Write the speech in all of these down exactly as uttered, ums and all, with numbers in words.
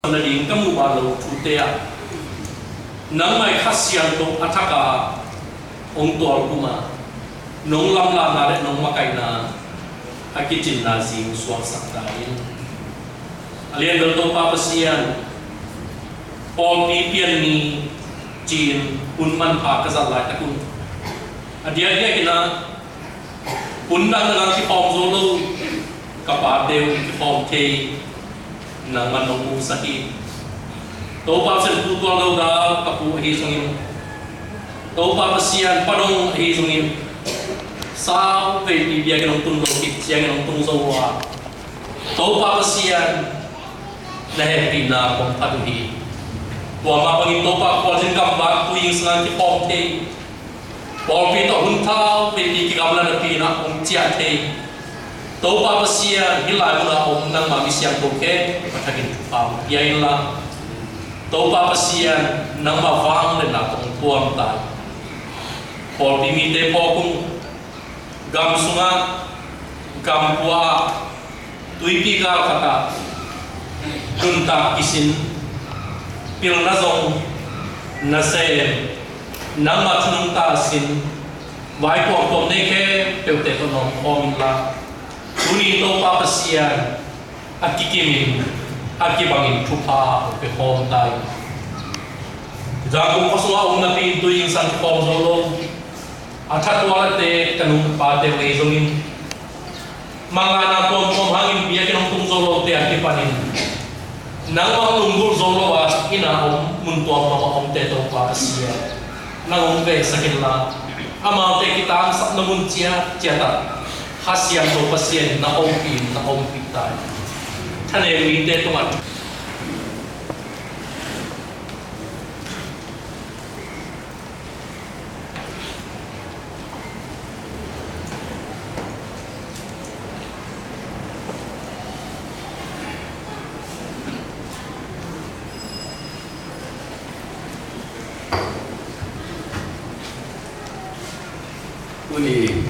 Nading ka muh bang lo thute ah, nangmah i Kha Siangtho a thak a hong tual kum a, nong lamlahna le nong makaihna a kicinna zing suaksak ta in. A lian bel Topa Pasian, pawlpi pian ni ci-in hun manpha ka zat laitak un, a diakdiak in ah, hun dang na dang kikhawm zo lo, ka pate uh kikhawm thei, nangman nong musak hi. Topa Pasian, pu tual lo dal ka pu ahi zongin, Topa Pasian, pa dong ahi zongin, sau veipi biakinn hong tun lo khit ciangin hong tung zo uh a, Topa Pasian, na hehpihna kong phat uh hi. Tua mah bangin Topa, khualzin gamvak, tuing sangin kikhawm thei, pawlpi tawh hun thau veipi kigamla napi-in ah hong ciah thei, Topa Pasian, hih lai munah om nangma mi siangtho khempeuh a thakin thupha hong pia inla, Topa Pasian, nangma vangliatna tawh hong tuam ta in. Pawlpi mite phawk ung. Gam sungah, gam pua ah, tuipi gal khat ah nuntak kisin, pilna zong nasem, nangma thu nungta sin, vai tuamtuam nei khempeuhte tawh nawngkhawm inla, tuni Topa Pasian, a kikimin, a kibangin thupha hong pia khawm ta in. Zangkong khuasung a om napi-in tuing sang kikhawm zo lo, a thatualate ka nu ka pate uh ahi zongin, manglahna tuamtuam hangin biakinn hong tung zo lote a kipanin, nangmah lunggulh zo lo a inn a om, mun tuamtuam a omte Topa Pasian, nang hong veksak inla, amaute kitangsapna mun ciatciat ah Kha Siangtho Pasian in na ompih in, na ompih ta in. Thanem mite tungah tuni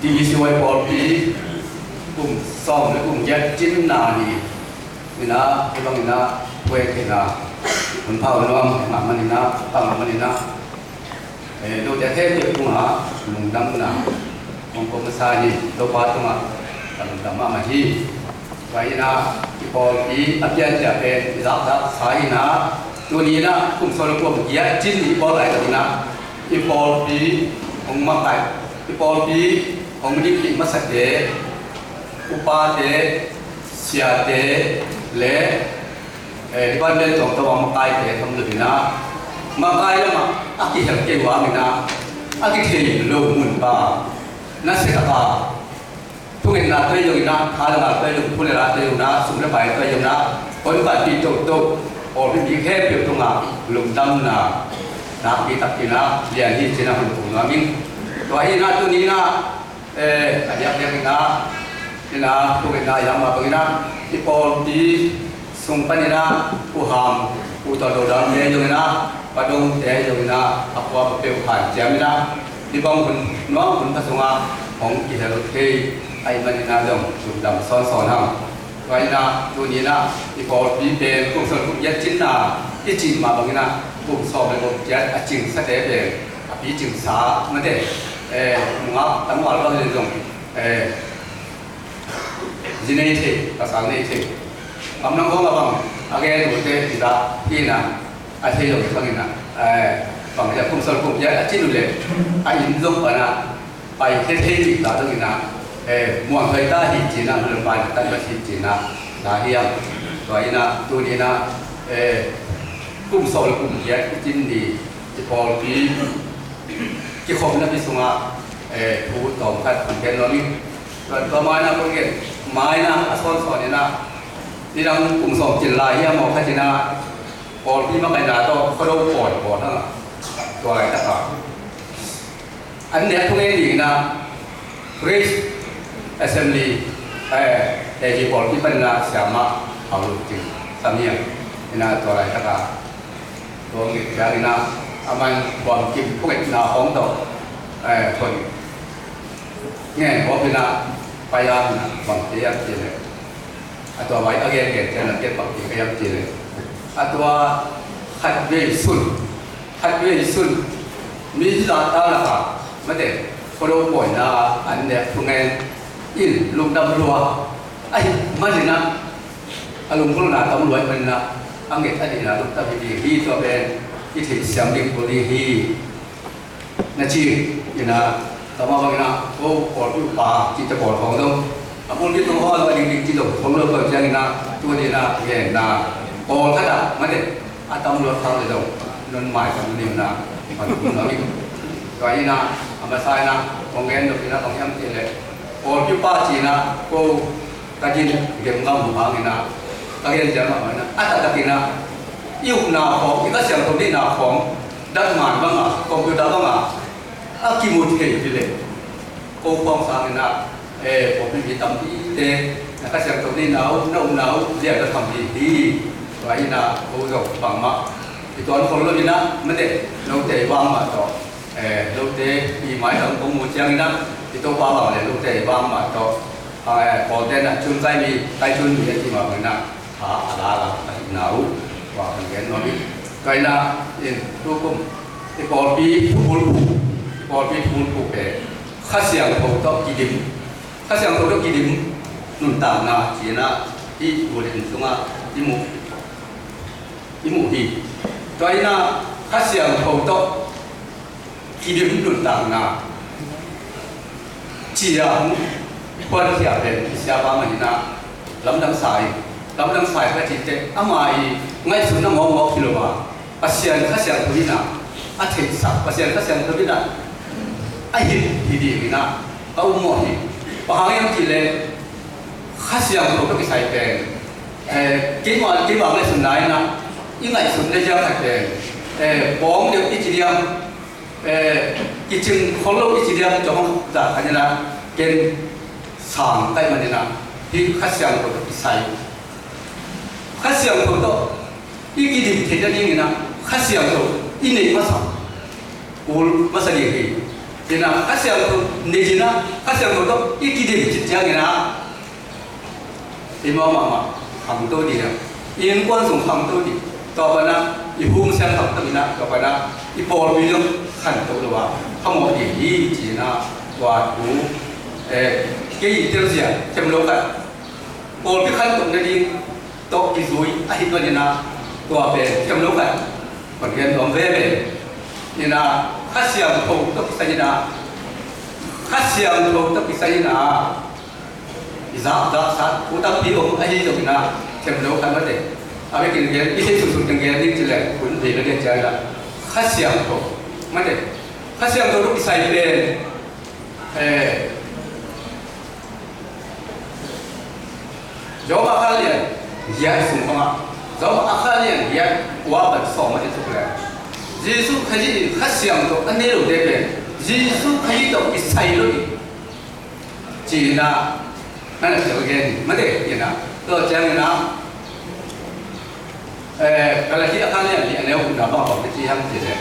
T B C Y pawlpi kum sawm le kum giat cinna ni in ah, hih bangin ah, kuai khin ah, hun pha uh nuam ngah manin ah, pha ngah manin ah, eh, note khempeuh tungah lungdamna hong ko masa hi. Topa tungah ka lungdam mahmah hi. Tua in ah, i pawlpi a piancil pen i zakzak sa in ah, tuni in ah kum sawm le kum giat cin i pawl lai tak in ah, i pawlpi hong makai, i pawlpi hong dikdik masate, upate, siate le, eh, department tuamtuam a makaite tham lo in ah, makai lamah a kihel kei uh hangin ah, a kithei lo munpa, nasia taka thungetna tawh zong in ah, tha le ngal tawh zong, thu le la tawh zong in ah, sum le pai tawh zong in ah, hong panpih toto pawlpi mi khempeuh tungah lungdamna nakpi takin ah lian hi ci-in ah hun ko nuam ing. Tua hi in ah, tuni in ah, eh, a diakdiak in ah, in ah, thungetna a hiang mah bangin ah, i pawlpi sung panin ah, Pu Ham, Pu Tawh Lo Dal te zong in ah, Pa Dong te zong in ah, a khua peuh hanciam in ah, hih bang hun nuam, hun pha sungah hong kihel thei ahih manin ah zong lungdam sawnsawn hang. Tua in ah, tuni in ah, i pawlpi pen kum sawm le kum giat cinna i cih mah bangin ah, kum sawm le kum giat a cingsate pen a picingsa mate, eh, nungak Tangval bangin zong, eh, zi nei thei, pasal nei thei. Gam nang khawng a bang a gen uhte hi ta hi in ah, a thei lo bangin ah, eh, bang hiam, kum sawm le kum giat a cin uh leh a inn zong pan ah pai thei thei ding ta dong in ah, eh, muang thei ta hi ci-in ah, hun pai ta hi ci-in ah, ta hiam. Tua in ah, tuni in ah, eh, kum sawm le kum giat i cin ni i pawlpi kikhopna pi sungah, eh, thu tawm khat hong gen nuam ing. Tua, tua mah in ah kong gen, mah in ah a sawnsawn in ah, nidang kum sawm cil lai hiam maw khat in ah, pawlpi makaihna tawh Khuado pawi pawl hang ah, tua laitak ah an nek thungen ding in ah, Grace Assembly, eh, eh, hi pawlpi panin ah siamah Hau Lun Cing Sam Hiang in ah, tua laitak ah tua ngit ciang in ah, a man buang kim phungetna hong tawh, eh, thon ngen hawp in ah, pai a in ah, bang te a ti leh, A tua vai a gen gen ciang a gen bang ti ka hiam cih leh, a tua khat vei sun, khat vei sun mi zahtak lakah mate, khuado pawina an nek thungen in lungdam lua ahih manin ah, a lunggulhna tam lua ahih manin ah, a nget a dihna lungdam hi ding hi. Tua pen i theihsiam ding kul ding hi. Na ci in ah, tua mah bangin ah, ko pawlpi upa cihte pawl khawng zong, a pawlpi tung haw lo a ding ding ci zong khawng lo ko ciangin ah, tu ni in ah genna pawlkhat ah mate, a tam luat khang le zong non maisak ni in ah, pan kum lo in. Tua in ah, a masa in ah kong gen lo in ah, kong hiam cih leh, pawlpi upa ci in ah ko ka din gem ngam uh hangin ah, ka gen ciang mah in ah, a taktak in ah, i upna khawng, i Kha Siangtho nihna khawng, datman bangah, computer bangah a kimu thei hi leh, ko khawng sangin ah, eh, pawlpi mi tampite na Kha Siangtho nihna uh, na upna uh lian ka tham hi hi. Tua in ah ko zong bangmah i tuan khol lo in ah, mate, note i vang mah tawh, eh, note i mai tawh kong mu ciangin ah, i Topa bang le note i vang mah tawh, eh, pawlte na cun kai mi, kai cun mi a ci mah bangin ah, a, a la la a hihna uh, tua kan gen nuam hi. Tua in ah, in, tu kum, i pawlpi thubulphuh, i pawlpi thubulphuh pen Kha Siangtho tawh kidim, Kha Siangtho tawh kidim nuntakna ci in ah, i bulletin sungah i mu, i mu hi. Tua in ah Kha Siangtho tawh kidim nuntakna ci-a hong puankhia pen i siapa mah in ah, lamdang sa in, lamdang sa in ka cihte, ama i ngaihsutna mawkmawk hi lo a, Pasian Kha Siangtho in ah a theihsak, Pasian Kha Siangtho in ah a hilh hi ding in ah ka upmawh hi. Bang hang hiam cih leh, Kha Siangtho tawh kisai pen, eh, keimah, keimah ngaihsutna in ah, i ngaihsutna ziau khat pen, eh, pawng deuh i ci diam, eh, kicing khol lo i ci diam, tua bang zah khat in ah ken sang ka hih manin ah, hih Kha Siangtho tawh kisai, Kha Siangtho tawh i kidim theih nadingin ah, Kha Siangtho i neih masa, kul masa ding hi. Tua in ah Kha Siangtho nei in ah, Kha Siangtho tawh i kidim khit ciangin ah, i mawh mahmah khangto ding a, i innkuan sung khangto ding, tua pan ah i hun siang khangto in ah, tua pan ah i pawlpi zong khangto lo a, khamawh ding hi ci in ah, tua thu, eh, kei i telzia them lo khat, pawlpi khangto nading tawh kizui ahih manin ah, tua pen them lo khat kong gen nuam veve. Tua in ah Kha Siangtho tawh kisai in ah, Kha Siangtho tawh kisai in ah, i zahzah sat thu tampi om ahi zongin ah, them lo khat mate, a vekin gen, i theih sunsun teng gen ding cih leh, hun vei na gen ciang in ah, Kha Siangtho mate, Kha Siangtho tawh kisai pen, eh, Rom a kha lian giat sung bangah, Rom a kha lian giat kua pan sawm a i tuk leh, Jesuh Khazih in Kha Siangtho a nei lote pen Jesuh Khazih tawh kisai lo hi ci in ah, na na tel gen hi mate, ci in ah. Tua ciangin ah, eh, Galati a kha lian li a neu gukna bang bang na ci hiam cih leh,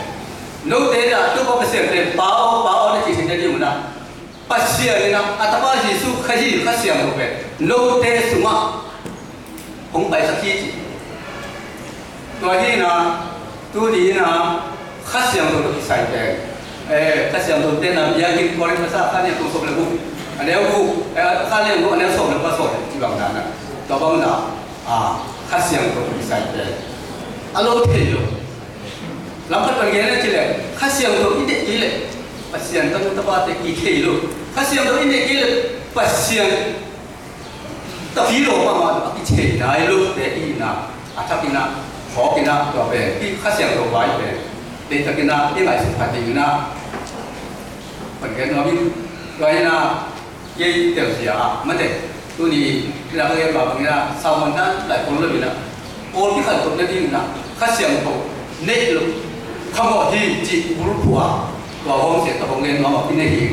note in ah Topa Pasian pen Pa aw, Pa aw na cih theihna ding un ah, Pasian in ah a Tapa Jesuh Khazih Kha Siangtho pen note sungah hong paisak hi ci. Tua hi in ah, tuni in ah Kha Siangtho tawh kisai pen, eh, Kha Siangtho te na biakinn Korin masa kha lian sawm le guk, a neu guk, eh, kha lian guk, a neu sawm le guk, sawm le guk ci bang dan ah, tua bang dan ah, Kha Siangtho tawh kisai pen a lo thei lo. Lam khat pan gen a cih leh, Kha Siangtho i neih kei leh Pasian tanu tapate i thei lo. Kha Siangtho i neih kei leh Pasian tapi lo mahmah lo a kithei nai lote i na, a thak i na, hawk i na, tua pen i Kha Siangtho vai pen, deitak i na, i ngaihsut khat ding i na, pan gen nuam in, tua i na, kei telzia ah mate, tuni i na ka gen bang i na, sermon dan lai kul lo i na, pawlpi khantoh nading in ah Kha Siangtho neih loh khamawh hi cih bulphuh a, tua hong sia ka hong gen nuam a kinei hi.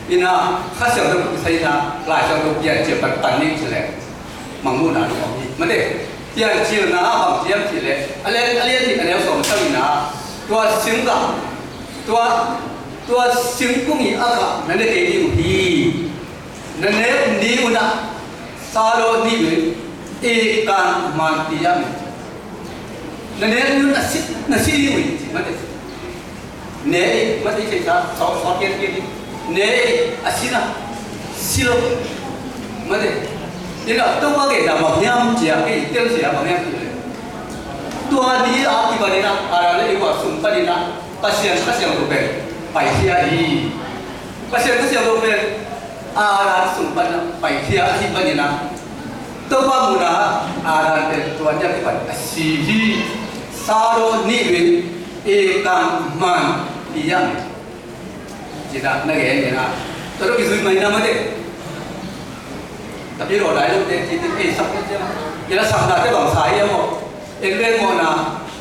In ah Kha Siangtho kisai in ah Lai Siangtho piancil pan pan ning cih leh mangmuhna ding om hi. Mate, piancilna ah bang hiam cih leh a lian, a lian nih a neu sawm le sagihna ah, tua singgah, tua, tua singkung ii a gah na ne kei ding uh hi. Na nek ni un ah, sa lo ni un, Ih kan man ti ya mi. Na ne ni na si na si ni wi ci mate. Ne mate ci sa so so ke ke ni. Ne a si na si lo. Mate. Ina to pa ke da ma nyam ci a ke tel ci a ma nyam ci le. Tua ni a ki ba ni na a ra le i wa sum pa ni na. Pasian Pasian ko pe. Pai ci a i. Pasian Pasian ko pe. Aaron sung pan a paikhia ahih manin ah Topa mun ah Aaron pen tua ni a kipan a si hi. Saraw nih in Achan man hi hiam? Ci-in ah na gen in ah tua tawh kizui mai na mate. Tapi raw lai lote ci-in ei sak mate. Ina saknate bang sa hiam maw? En len mawhna,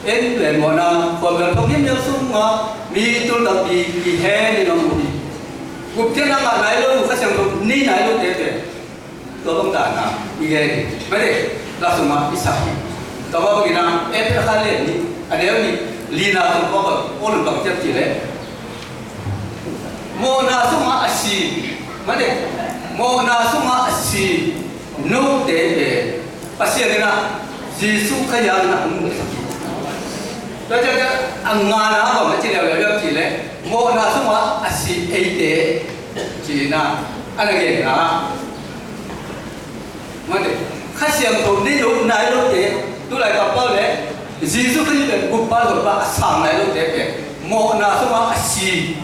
en len mawhna, khuamial thong himhiam sungah mi tul tampi kihen in a mu hi. Gupkhiatna ngah nai lo, Kha Siangtho nei nai lote pen tua bang dan a i gen hi. Mate, la sungah i sak hi. Tua bang in ah Efesa khat lian nih, a neu nih, lina sung kawk a, Paul in bang ci hiam cih leh mawhna sungah a si, mate, mawhna sungah a si note pen Pasian in ah Jesuh Khrih ah in ah hong musak hi. Tua ciangin a ngana bang a ci leuleu hiam cih leh mawhna sungah a si eite ci-in ah a na gen a. Mate, Kha Siangtho nei lo nai lote, tu lai kampau le Jesuh Khrih pen guppa honpa a sang nai lote pen mawhna sungah a si.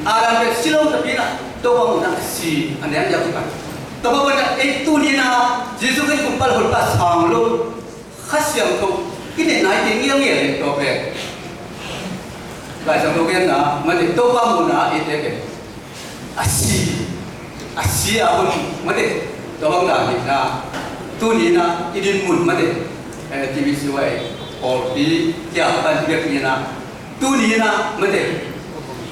Adam pen si lo tapi in ah Topa mun ah a si a neu ngiat hi pan. Tua bang in ah ei tuni in ah Jesuh Khrih guppa honpa sang lo, Kha Siangtho i neih nai kei ngialngial leh tua pen Lai Siangtho genna mate Topa mun ah eite pen a si, a si a hun mate. Tua bang dan in ah tuni in ah i din mun mate, eh, T V C Y pawlpi kiang pan biak ni in ah tuni in ah mate,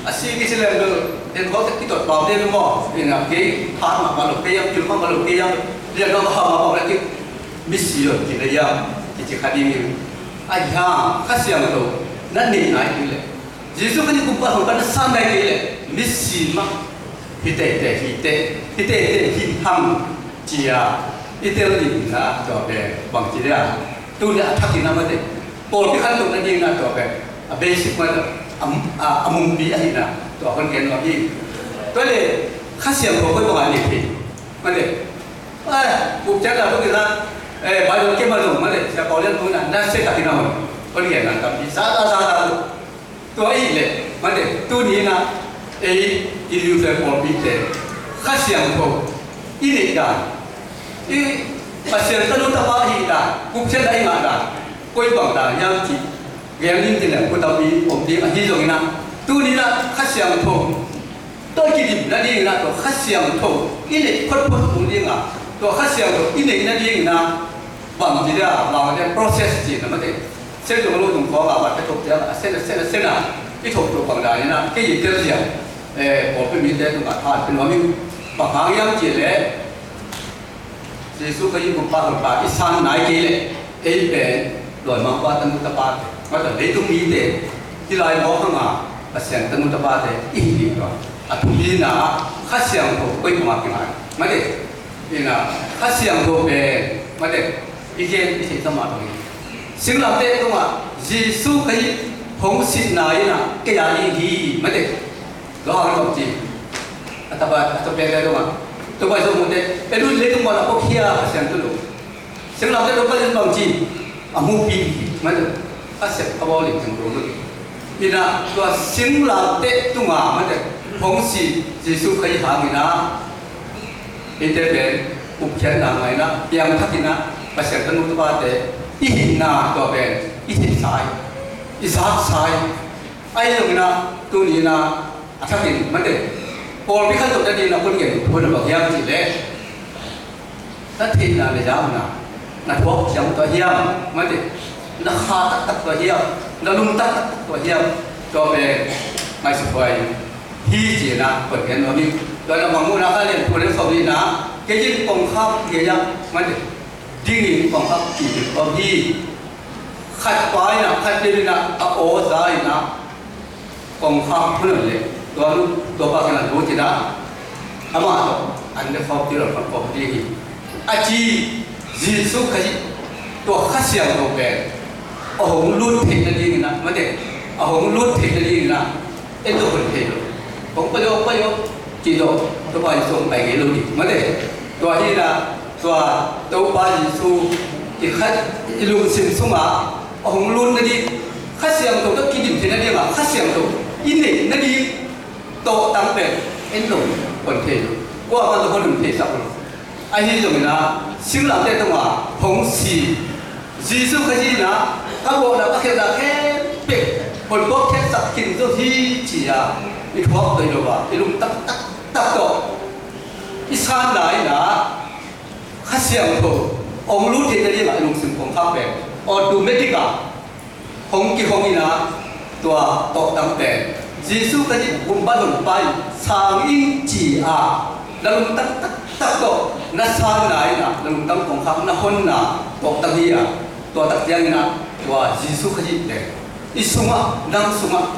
a si kici leng lo, en khawk tek kitot pau te maw, in ah kei phat mahmah lo kei hiam, pil mahmah lo kei hiam, lian mahmah mahmah lo kei, misi lo ci leh hiam, kici kha ding hi. Ahi hang Kha Siangtho na neih nai kei leh, Jesuh Khrih guppa honpa na sang nai kei leh, misi mah hi teitei hi te, hi teitei hi hang ci-a i tel ding in ah tua pen bang ci dia. Tuni a thak in ah mate, pawlpi khantoh nading in ah tua pen a basic mate, a, a, a mumpi ahi in ah tua hong gen nuam hi. Tua leh Kha Siangtho koi bang a neih thei mate. Ai, gupkhiatna tung in ah, eh, Bible kem a zong mate, Sia Paulian tung in ah na se tak in ah hong, hong gen na tampi sa sa sa sa. Tua ahih leh mate, tuni in ah ei i New Zealand pawlpite Kha Siangtho i neih dan, i Pasian tanu tapa ahih dan, gupkhiatna i ngah dan koi bang dan hiam cih gen ding ci leng, pu tampi om ding ahi zongin ah tuni in ah Kha Siangtho tawh i kidim nading in ah tua Kha Siangtho i neih photphot nading a, tua Kha Siangtho i neih nading in ah bang ci dia, bang dia process ci na mate. Sen zong lo tung khawng a, bat ka thok ciang a, sen a, sen a, sen a, i thok tuk bang dan in ah kei i tel ciang, eh, pawlpi mite tungah tha pia nuam ing. Bang hang hiam cih leh Jesuh Khrih guppa honpa i sang nai kei leh ei pen lawimangpa tanu tapate, mate, leitung mite, hih lai mawk hang a Pasian tanu tapate i hi ding tua a thupi in ah Kha Siangtho koi bang a kingai mate. In ah Kha Siangtho pen mate, i gen i theih ta mah bangin singlamteh tungah Jesuh Khrih hong sihna in ah kei a ding hi mate. Johan bang ci, a tapa, a tapa pek le tungah, tua pai sawm mute, e lut leitung mual a pok hi a Pasian tanu. Singlamteh tungah bang ci, a mupi hi mate. A sep a bawl in teng dong lut. In ah tua singlamteh tungah mate, hong si Jesuh Khrih hang in ah eite pen gupkhiatna ngah in ah, piangthak in ah, Pasian tanu tapate i hihna tua pen i theihsa hi, i zaksa hi. Ahi zongin ah tuni in ah a thakin mate, pawlpi khantoh nading in ah kong gen thu na bang hiam cih leh, na theihna le zakna, na thuak ciang tua hiam mate, na kha taktak tua hiam, na lung taktak tua hiam, tua pen ngaihsut huai hi ci-in ah kong gen nuam ing. Tua in ah Mangmuhna khat lian kua le sawm nih in ah, kei in kongkhak gei ah mate, dingin kongkhak kipia kawm hi. Khat pa in ah, khat pen in ah, a aw za in ah kongkhak hun leh tua nu, tua pa kiang ah lut in ah, amah tawh an le khawk ti lo khawk khawk ding hi. A ci, Jesuh Khazih tua Kha Siangtho pen a hong lut theih nadingin ah, mate, a hong lut theih nadingin ah en lo hon thei lo. Hong pai aw, hong pai aw, ci tawh Topa Jesuh hong pai ngei lo ding, mate. Tua hi-in ah tua Topa Jesuh i khat i lungsim sungah a hong lut nading, Kha Siangtho tawh kidim theih nadingah Kha Siangtho i neih nading tawhtang pen en lo hon thei lo. Kuamah tawh hon theisak lo. Ahi zongin ah singlamteh tungah hong si Jesuh Khazih in ah ka gawhna ka khialhna khempeuh hon puakkhiatsak khin zo hi, ci-a i thuak tawh hi lo a, i lungtang taktak tawh i sanna in ah Kha Siangtho hong lut theih nadingah i lungsim kongkhak pen automatic ah hong kihong in ah, tua tawhtang pen Jesuh Khazih gumpa lungpa in sang ing, ci-a na lungtang taktak tawh na sanna in ah, na lungtang kongkhak na honna tawhtang hi a, tua tak ciangin ah tua Jesuh Khazih pen i sungah, nang sungah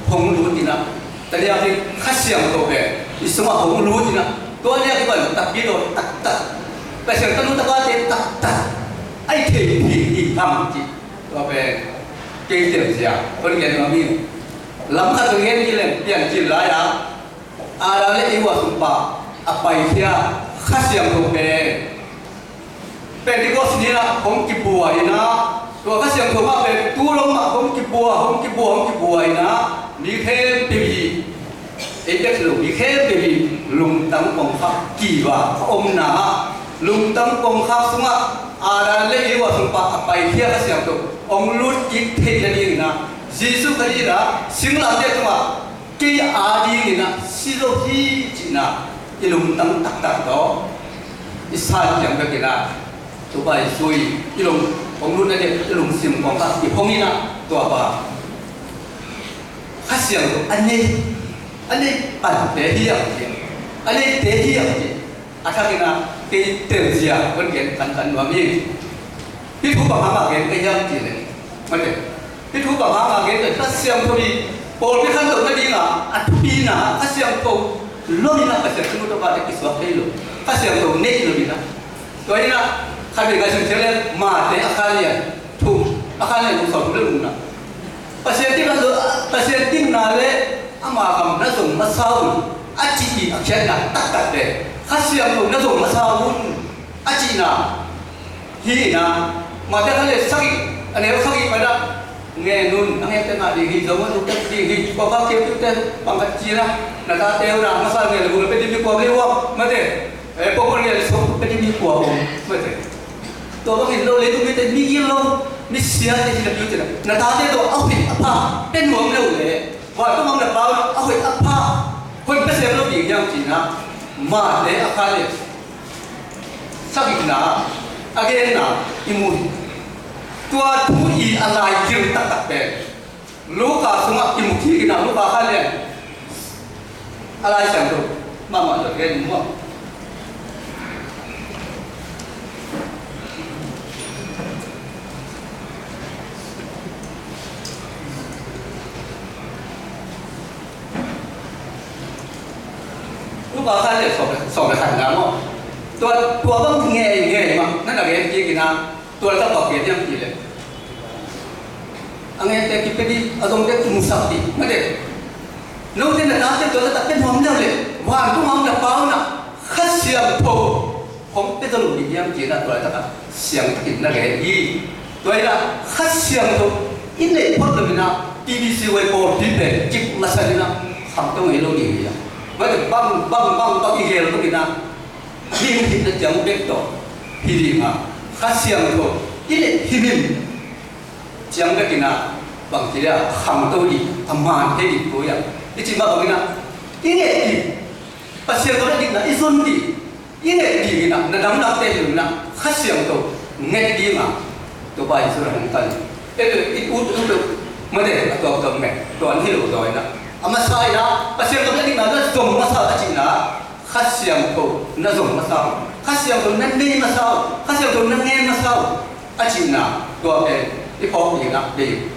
hong lut in ah, tua liak in Kha Siangtho pen i sungah hong lut in ah, tua liak in pan takpi lo taktak, Pasian ka nu tapa te taktak a i thei hi hi hang, ci. Tua pen kei telzia hon gen nuam ing. Lam khat hong gen kik leng, Piancil lai-a Adam le Eva sung pan a paikhia Kha Siangtho pen Pentecost ni-in ah hong kibua in ah, tua Kha Siangtho mah pen tu lawng mah hong kibua, hong kibua, hong kibua in ah, mi khempeuh i, ei bek hi lo, mi khempeuh i lungtang kongkhak kiva a omna ah, lungtang kongkhak sungah Adam le Eva sung pan a paikhia Kha Siangtho hong lut kik theih nadingin ah, Jesuh Khazih in ah singlamteh tungah kei adingin ah si zo hi, cihna i lungtang taktak tawh i san ciang bekin ah, Topa Jesuh i lung, hong lutna ding i lungsim kongkhak i hong in ah, tua pa Kha Siangtho a nei, a nei pante hi ang ci, a neite hi ang ci. A thakin ah kei telzia hon gen kankan nuam hi. Hih thu bang hangah gen ka hiam cih leh, mate, hih thu bang hangah gen ka, Kha Siangtho i pawlpi khantoh nadingah a thupina, Kha Siangtho lo in ah Pasian ka nu tapa te kisuak thei lo, Kha Siangtho neih lo in ah. Tua in ah khat vei ngaihsun ciang leh Mate a kha lian thum, a kha lian thum sawm thum le thum na, Pasian dikna, Pasian dikna le ama gam na zong masa un, a cih i a khiatna taktak te, Kha Siangtho na zong masa un, a cihna hi in ah, Mate kha lian sagih, a neu sagih pan ah, ngen un, a ngente ngah ding hi, zo un, ute ding hi, kua kha keu ute, pangkhat ci-in ah, na tate un ah, masa ngen le gum le pia ding mi kua hi ua, mate, eh, pawlpi ngen le sawm pia ding mi kua ua, mate. Tua bangin lo leitung mite, mi gilo, mi siate hi na piu te na, na tate tawh a hoih a pha pia nuam lo leh, vantung a om na Pa un ah a hoih a pha hon pia sem lo ding hiam cihna, Mate a kha lian sagihna a genna i mu hi. Tua thu i a lai gil taktak pen Luka sungah i mu kik in ah, Luka kha lian a Lai Siangtho mahmah tawh gen mu. Luka kha lian sawm le, sawm le khatna maw. Tua, tua bang ngei ngei mah na na gen kik in ah, tua leh tua gen hiam cih leh, a ngente kipia ding, a zongte kimusak ding, mate. Note na tate tua leh tua pia nuam lo leh, vantung a om na Pa un ah Kha Siangtho hong pia zo lo ding hiam cih na, tua laitak ah siangtho takin na gen hi. Tua in ah Kha Siangtho i neih phot lo in ah, T B C Y pawlpi pen kip masa in ah, khangto ngei lo ding hi a. Mate, bang, bang, bang, bang i gel lo in ah, hing hihna ciang bek tawh hi ding a, Kha Siangtho i neih himhim ciang bek in ah, bang ci leh a khangto ding, a man thei ding ko hiam i cih mah bangin ah, i neih ding, Pasian tawh na dikna i zon ding, i neih dingin ah, na damlakte hi lo in ah, Kha Siangtho nget ding a, Topa Jesuh in hong tan. E, i ut, ut, ut, mate, a tuamtuam nget, tua hi lo zaw in ah, a masa in ah, Pasian tawh na dikna na zong masa a cihna, Kha Siangtho na zong masa un, Kha Siangtho na nei masa un, Kha Siangtho na ngen masa un, a cihna, tua pen i phawk ding ah, dei.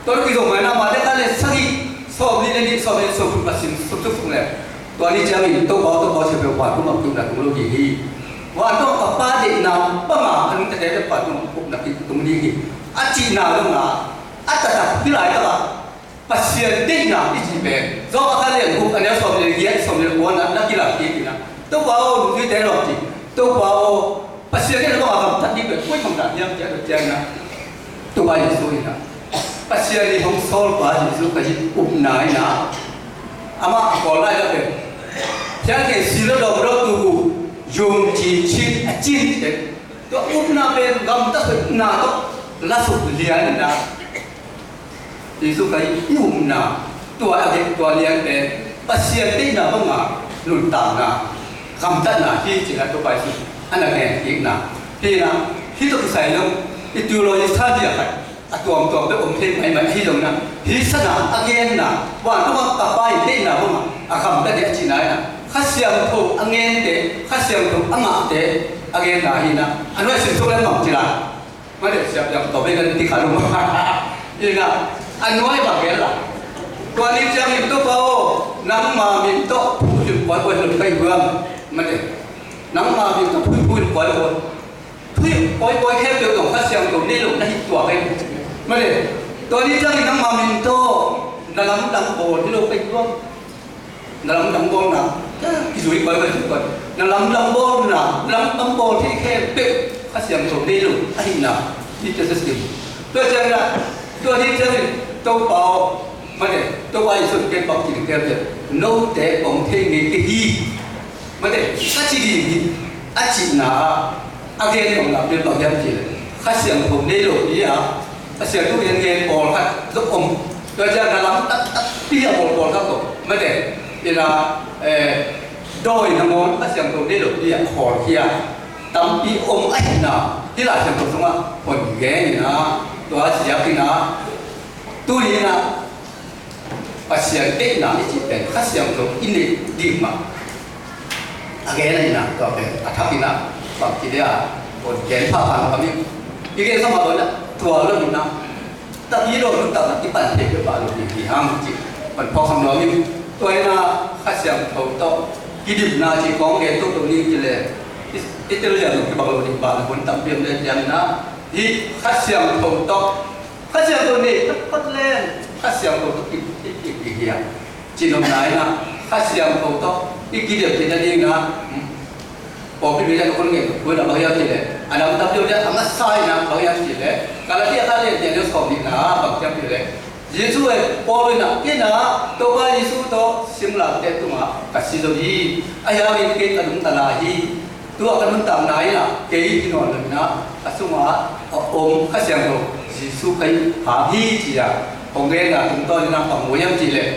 Tua leh kizom mai na, Mate kha lian sagih, sawm nih le nih, sawm nih le sawm thum a sim suk suk suk leh, tua ni ciangin Topa aw, Topa aw ci peuh vantung gam tung na tung lo ding hi. Vantung ka Pa deihna banga a nungtate bek pa tung upna kitung ding hi. A cihna dong a, a taktak hi laitak a, Pasian deihna i cih pen Job a kha lian guk a neu sawm le giat, sawm le kuana na kilam kik in a, Topa aw, nungzuite lawm ci. Topa aw, Pasian deihna banga gamtat ding pen koi bang dan hiam ci a, tua ciangin a, Topa Jesuh in a, Pasian i hong sawlpa Jesuh ka hi upna in a, amah a kawl lai la pen, thiang khen si lo dawm lo tu gu, yung ci cin a cin ci. Tua upna pen gamtat upna tawh la suk lian in a, Jesuh ka hi i upna, tua a gen tua lian pen Pasian deihna banga nuntakna, gamtatna hi ci-in a Topa Jesuh a na gen kikna hi in a, hih tawh kisai lo i theology study a khat a tuamtuam bek om thei maimai hi lo in a, hih sana a genna, vantung a ka Pa i deihna banga a gamtat ding a cihna in a, Kha Siangtho a gente, Kha Siangtho a ngahte a genna hi in a, a nuai sim suk leng bang ci lai. Mate, siap yang tawh bek kan ti kha lo. Ina, a nuai bang gen la. Tua ni ciangin Topa aw, nangma min tawh phu in koi koi lo kai guam. Mate, nangma min tawh phu phu in koi koi. Phu in koi koi khempeuh tawh Kha Siangtho nei lo na hi tua kai. Mate, tua ni ciangin nangma min tawh na lamdang bawl hi lo kai guam. Na lamdang bawlna, kizui koi, kizui koi. Na lamdang bawlna, lamdang bawl thei khempeuh Kha Siangtho nei lo ahihna, hi cia sia sim. Tua ciangin a, tua hi ciangin Topa aw, mate, Topa Jesuh in ken bang ci ding tel tel. Note kong thei ngei kei hi. Mate, ka ci ding hi, a cihna ah, a gen nopna pen bang hiam cih leh, Kha Siangtho nei lo hi a, Kha Siangtho in a ngen pawlkhat zong om. Tua ciang na lam taktak pi a bawl pawlkhat zong, mate, ina, eh, dawi nangawn Kha Siangtho nei lo hi a, khawl hi a, tampi om ahihna, hih Lai Siangtho sungah hon gen ina, tua ziak ina, tuni ina, Pasian deihna i cih pen Kha Siangtho i neih ding mah a gen ahihna, tua pen a thak ina, bangci dia, hon gen phapha lo kami. I gen sa mah lo ina, tua lo ina, tak hi lo, nuntakna i pan thei peuhmah lo ding hi hang ci, pan phawk sam lo mi. Tua ina, Kha Siangtho tawh kidimna ci kong gen toto ni ci le, i, i tel lian lo kibang lo ding, bang hun tam piam le ciang ina, hi Kha Siangtho tawh Kha Siangtho nei taktak leng, Kha Siangtho tawh kip, kip, kip, kip, kip, ci nopna ina, Kha Siangtho tawh i kidim theihna dingin a, hmm, pawlpi mi le na kun ngen, kun a bang hiam cih leh, a dang tam deuh le, a masa ina bang hiam cih leh, Galatia kha lian giat neu sawm nihna bang hiam cih leh, Jesuh e, Paul ina, ina, Topa Jesuh tawh singlamteh tungah ka si zo hi, ahi hangin kei ka lungtang lai hi. Tua ka nuntakna in a, kei hi nawn lo in a, a sungah a om Kha Siangtho Jesuh Khrih hang hi ci-a hong genna tungtawn in a, bang hiam cih leh,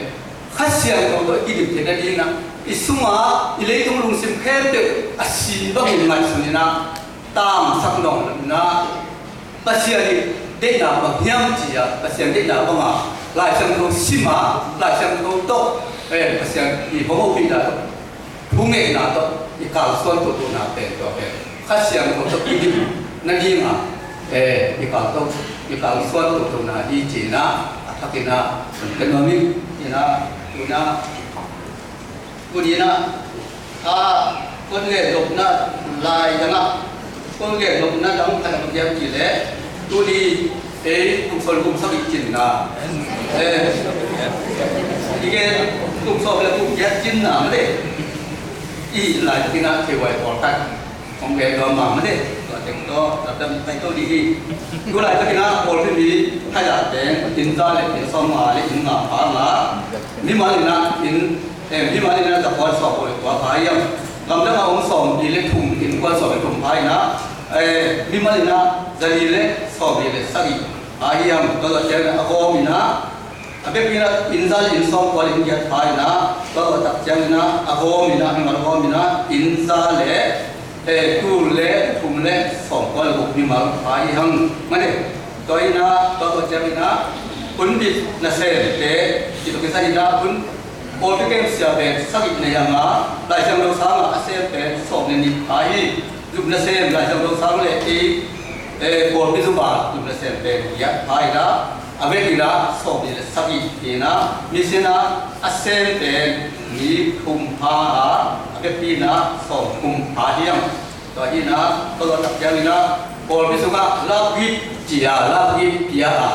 Kha Siangtho tawh i kidim theihna dingin a, i sungah i leitung lungsim khempeuh a si bangin ngaihsun in a, tangsak nawn lo in a, Pasian i deihna bang hiam ci-a, Pasian deihna banga Lai Siangtho sim a, Lai Siangtho tawh, eh, Pasian i hong hopihna tawh, thungeihna tawh i kalsuan tuahtuahna pen tua pen Kha Siangtho tawh i dim nadinga, eh, i kal tawh, i kalsuan tuahtuahna hi ci-in a, a thakin a, kan nuam ing in a, tuna, tuni in a, a, kong gen nopna lai dang a, kong gen nopna dang khat bang hiam cih leh, tuni ei kum sawm le kum sagih cinna, eh, i gen kum sawm le kum giat cinna mah le, i hih laitakin a theihuai pawlkhat kong gen lua mahmah le, tua teng tawh dapdap pai to ding hi. Tu laitakin a pawlpi mi Kha Siangtho teng inn za le inn sawmnga le inn nga pha nga, mimal in a inn, eh, mimal in a za kua sawm le kua pha hiam, gamdang a om sawmli le thum, inn kua sawm le thum pha in a, eh, mimal in a za li le sawmli le sagih pha hiam, tua tua ciangin a gawm in a, a biakinn ah inn za le inn sawmkua le inn giat pha in a, tua tua tak ciangin a, a gawm in a, mimal gawm in a, inn za le, eh, tul le thum le sawmkua le guk mimal pha hi hang. Mate, tua in a, tua tua ciangin a, hun bit nasemte, ci tua kisai in a, hun pawlpi kem sia pen sagih nei hang a, Lai Siangtho sang a a sem pen sawm le nih pha hi. Zumna sem, Lai Siangtho sang le ei, eh, pawlpi zumna zumna sem pen giat pha hi a, a biakinn ah sawmli le sagih hi a, mission ah a sem pen mi thum pha a, a biakinn ah sawmthum pha hi hang. Tua hi-in ah, tua zawh tak ciangin ah, pawlpi sungah love gift ci-a, love gift pia a,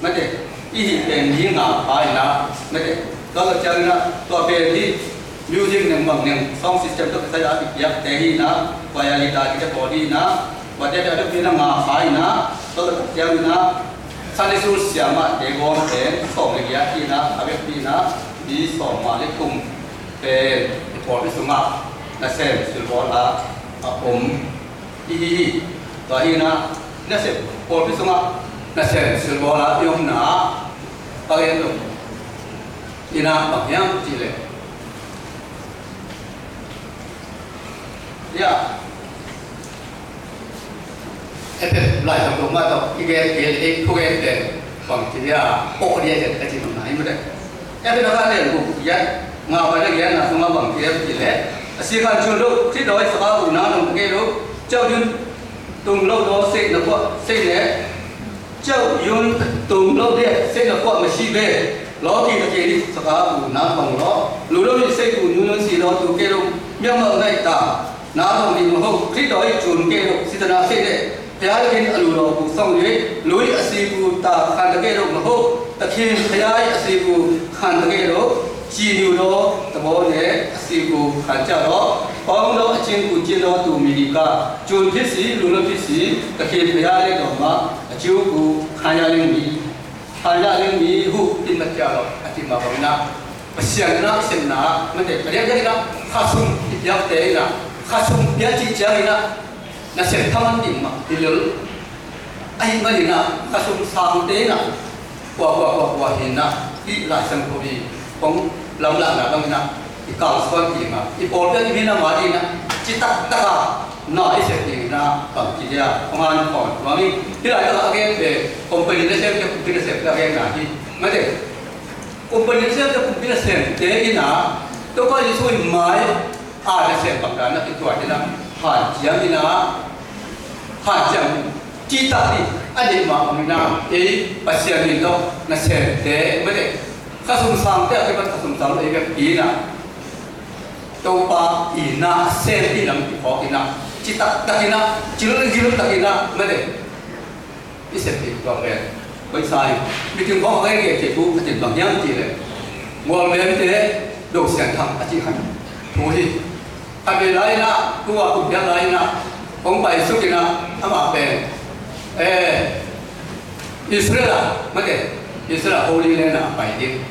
mate, i hih pen ding a pha in ah, mate, tua zawh ciangin ah, tua pen hi music neng bang neng, sound system tawh kisai a kipiakte hi-in ah, choir leader kite pawl hi-in ah, tuate pen a biakpiakna nga pha in ah, tua zawh tak ciangin ah, Sunday school siamahte gawm pen sawm le giat hi-in ah, a biakpi in ah, mi sawm mah le thum pen i pawlpi sungah nasem silbawl a a om i hi hi. Tua hi-in ah, nasem, pawlpi sungah nasem silbawl a i omna ah, Pau Lian Lung in ah bang hiam cih leh, ya, Efesa Lai Siangtho mah tawh i gen, i, i thugen pen bang ci dia, pawh dia, ka ci bang na hi mah teh. Efesa khat lian guk, giat, nga pan a giatna sungah bang ci dia cih leh, a si khan cun lo, Khrih dawi sak a, unau nong ta kei lo, ciau yun tung lo daw seih na kuah, seih ne, ciau yun tung lo dia seih na kuah masi be, lawki ta kei di sak a, unau bang law, lu lo di seih ku, nu yun si law tu kei lo, miang mal nai ta. Na zong ding maw, Khrih dawi cun kei lo, sitana seih le, pia le kin a lu lo ku song le, lui a si ku ta khan ta kei lo maw, ta khin khayai a si ku khan ta kei lo, ci niu lo, ta baw ne a si ku khan cia lo, pawng lo a cin ku cin lo tu mi di ka, cun phit si, lu lo phit si, ta khin khayai le dawm a, a ciu ku khan ya ling mi. Hana ling mi hu in matia lo a ti ma bang na. Pasian na sem na, mate, pariat na, khasum i piak te na, khasum pia ci ciang na, nasem thaman ding ma, hilul. Ahi mani na, khasum sang te na, kua, kua, kua, kua, hin na, i lai sang ko bi, kong lam la na bang na. I kalsuan ding a, i pawlpi a i minam a ding a, citak tak a na i sep ding a, bang ci dia, kong an khawn. Mami, hih lai tak a gen ve, company nasem te, kumpi nasem te a gen na hi. Mate, company nasem te, kumpi nasem te in a, Topa Jesu i mai a nasem bang dan a kituat in a, hanciam in a, hanciam, citak ding a deih mah om in a, ei Pasian min tawh nasem te, mate, khasum sang te a kipan khasum sang te i vekpi in a, Topa i na sem i lam kiphawk in a, citak tak in a, cilgil tak in a, mate, i sep ding tua pen. Koi sa in, mi kin khawng a gen kei thu, a tin bang hiam cih leh, Mualbemte Do Sian Thang a cih khat thu hi. Khat vei lai in a, tua kum piak lai in a, hong pai suk in a, amah pen, eh, Israel ah, mate, Israel ah Holy Land ah pai ding.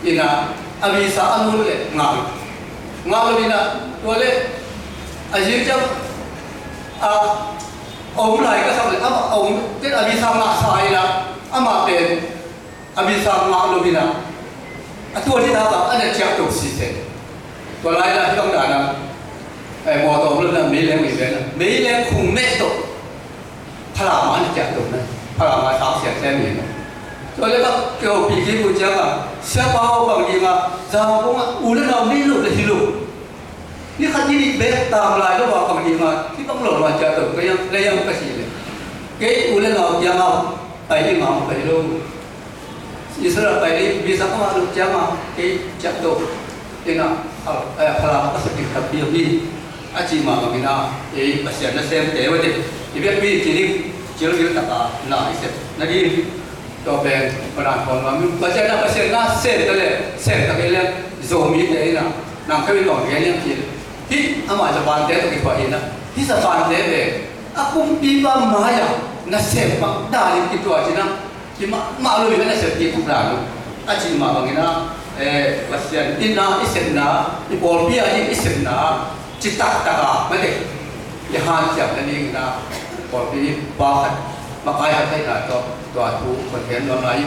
In a, a visa a lut leh ngah lo. Ngah lo in a, tua leh, a zing ciang, a, a om lai ka sak leh, a, a om, tua a visa ngah sa in a, amah pen, a visa ngah lo in a, a tua ni ta ka, a na ciak to si se. Tua lai in a, hi bang dan a, eh, mawtaw lo in a, meileng, meileng, meileng khung meh to. Phalama na ciah to na, phalama sang siang siang ni na. Tua leh ka keu pi ki bu ciang a, siapa ho bang ding a, zang kong a, u le nau nei lo le hi lo. Ni khat ni nih bek tam lai lo a bang ding a, ki bang lo ma ciah to, ka yang, ka yang ka si le. Kei u le nau ciang a, pai ni ma pai lo. Israel pai ding, visa ka ngah loh ciangin, kei ciah to. Ina, a, a, Falam ka sep ding tampi om hi. A cih mah bangin a, ei, Pasian nasemte, mate. I biakmi ci ding, cilgil takin na i sep nading. Tua pen, padan pawl ma, Pasian na, Pasian nasem ta leh, sem ta kei leh, Zomite ina, nang kei tawh gen liang ci. Hih, amah Japan te tawh kituah ina. Hih Japan te pen, a kumpipa mai-ah, nasem bang, dalin kituah ci na. Hi mahmah lo hi, a nasep kik tuk dan lo. A cih mah bangin a, eh, Pasian in a i sepna, i pawlpi a ding i sepna, citak tak a, mate. I hanciam nadingin a, pawlpi pa khat, makai khat theihna tawh, tua thu, Pathian nuam lai.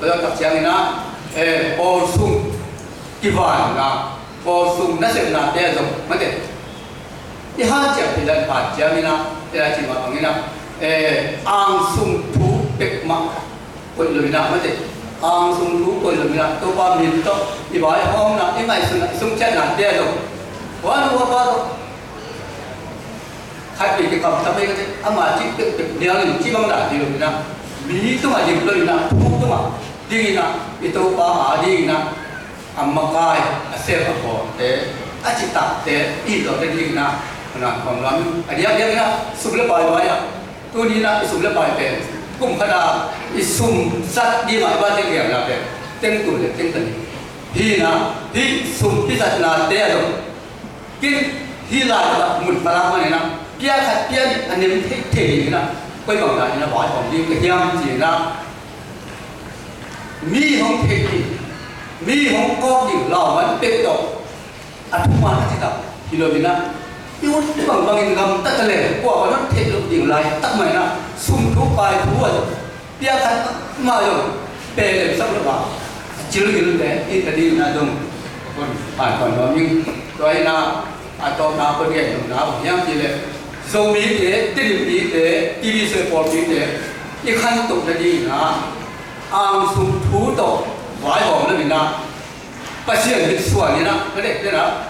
Tua tak ciangin a, eh, pawl sung, kivanna, pawl sung nasepnate zong, mate. I hanciam hi dan hanciam in a, i lai cih mah bangin a, eh, angsung thu pek mah koih lo in a, mate. Angsung thu koih lo in a, Topa min tawh, i vaihawmna, i ngaihsutna, i sungcianna te zong. Huan hua pa tawh. Khat pi kikam tam ei ka te, ama cih pek pek nial in cih bang dan hi lo in a. Mi tungah dim lo in a, thu tungah ding in a, i Topa a ding in a. A makai, a sem a bawlte, a citakte, i zawhte dingin a, Hana khawm lam a diakdiak in ah sum le pai vai ah, tuni in ah i sum le pai pen kum khat a i sum zat ding a i va teng liamna pen teng tul le teng tani. Hi in ah hih sum kizatnate a dong kin hih lai a mun palak man in ah pia khat pia nih a nem thei thei ding in ah koi bang dan in ah vaihawm ding ka hiam ci in ah mi hong theih ding, mi hong kawk ding lauhuai pek tawh a thuman a citak hi lo in ah i ut bangbangin gamta ta leh kua van hong theih loh ding laitak mah in ah sum thu pai thu a pia khat mah zong pe lemsak lo a, a cil gil te i ta ding in ah zong hon pan pan nuam ing. Tua in ah a tawpna hon gen nopna bang hiam cih leh Zomite, Tedim mite, T V soi pawlpite i khantoh nading in ah angsung thu tawh vaihawm lo in ah Pasian mitsuan in ah, ka dek den ah,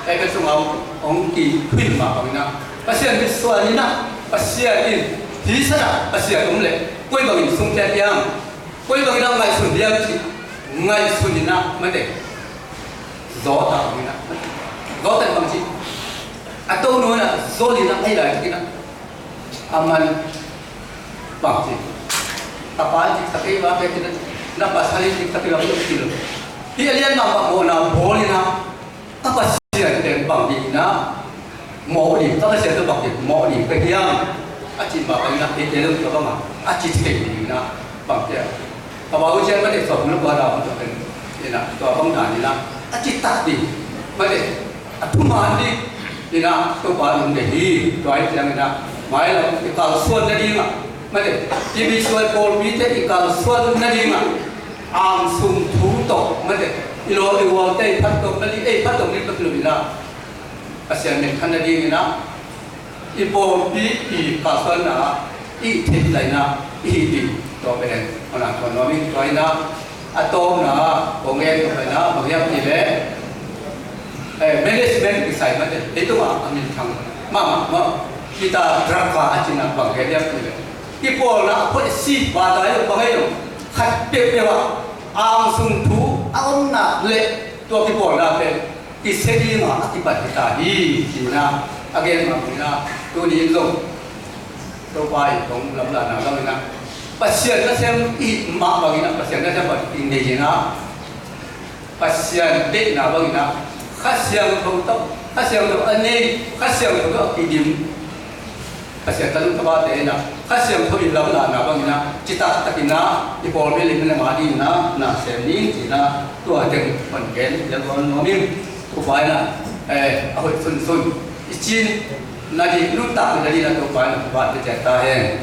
Bible sungah hong kikhuih mah bang in ah Pasian mitsuan in ah, Pasian in hih san ah Pasian om leh koi bangin sungkhia hiam, koi bangin ah ngaihsun hiam cih ngaihsun in ah mate, zaw ta bang in ah, zaw ta bang cih a to nuai in ah zaw in ah ai lai in ah a man bang ci. Ka pa in cik sak ei va pe ci na, na pasal in cik sak ei va pe ci lo. Hi a lian mah mah mawhna bawl in ah ka Pasian pen bang ding in ah mawh ding, ka Pasian pen bang ding mawh ding ka hiam a ci mah bang in ah eite zong tua bang a a ci thei ding in ah bang ci a. Ka bau cian mate suak hong luk a dau hong suak pen in ah tua bang dan in ah a ci tak ding mate a thuman ding in ah Topa in hong deih hi. Tua hi ciang in ah mailam i kalsuan nading ah mate T V soi pawlpite i kalsuan nading ah angsung thu tawh mate i law i gualte i phattuam nading, ei phattuam ding ka kilum in ah Pasian min khan nading in ah i pawlpi i kalsuanna i theih laina i hih ding tua pen hon a thuan nuam ing. Tua in ah a tawpna kong gen tua pen ah bang hiam cih leh eh, management kisai mate ei tungah a minthang mahmah mah Peter Drucker a cihna bang gen hiam cih leh kipawlna a phuaisi bata hi lo bang hi lo khat peuhpeuh ah angsung thu a omna le tua kipawlna pen i se ding a a kipat hi ta hi. Cihna a gen mah bangin ah tuni in zong Topa in kong lamlahna bangin ah Pasian nasem i hih mah bangin ah Pasian nasem bang i nei in ah Pasian deihna bangin ah Kha Siangtho tawh, Kha Siangtho a nei, Kha Siangtho tawh a kidim Pasian tanu tabate in ah Kha Siangtho i lamlahna bangin ah citak takin ah i pawlpi le minam a dingin ah na sem ning cihna tua teng hon gen lel nuam ing. Topa in ah eh, a hoih sunsun i cin na ding nuntak na ding ah Topa in ah vante ciat ta hen.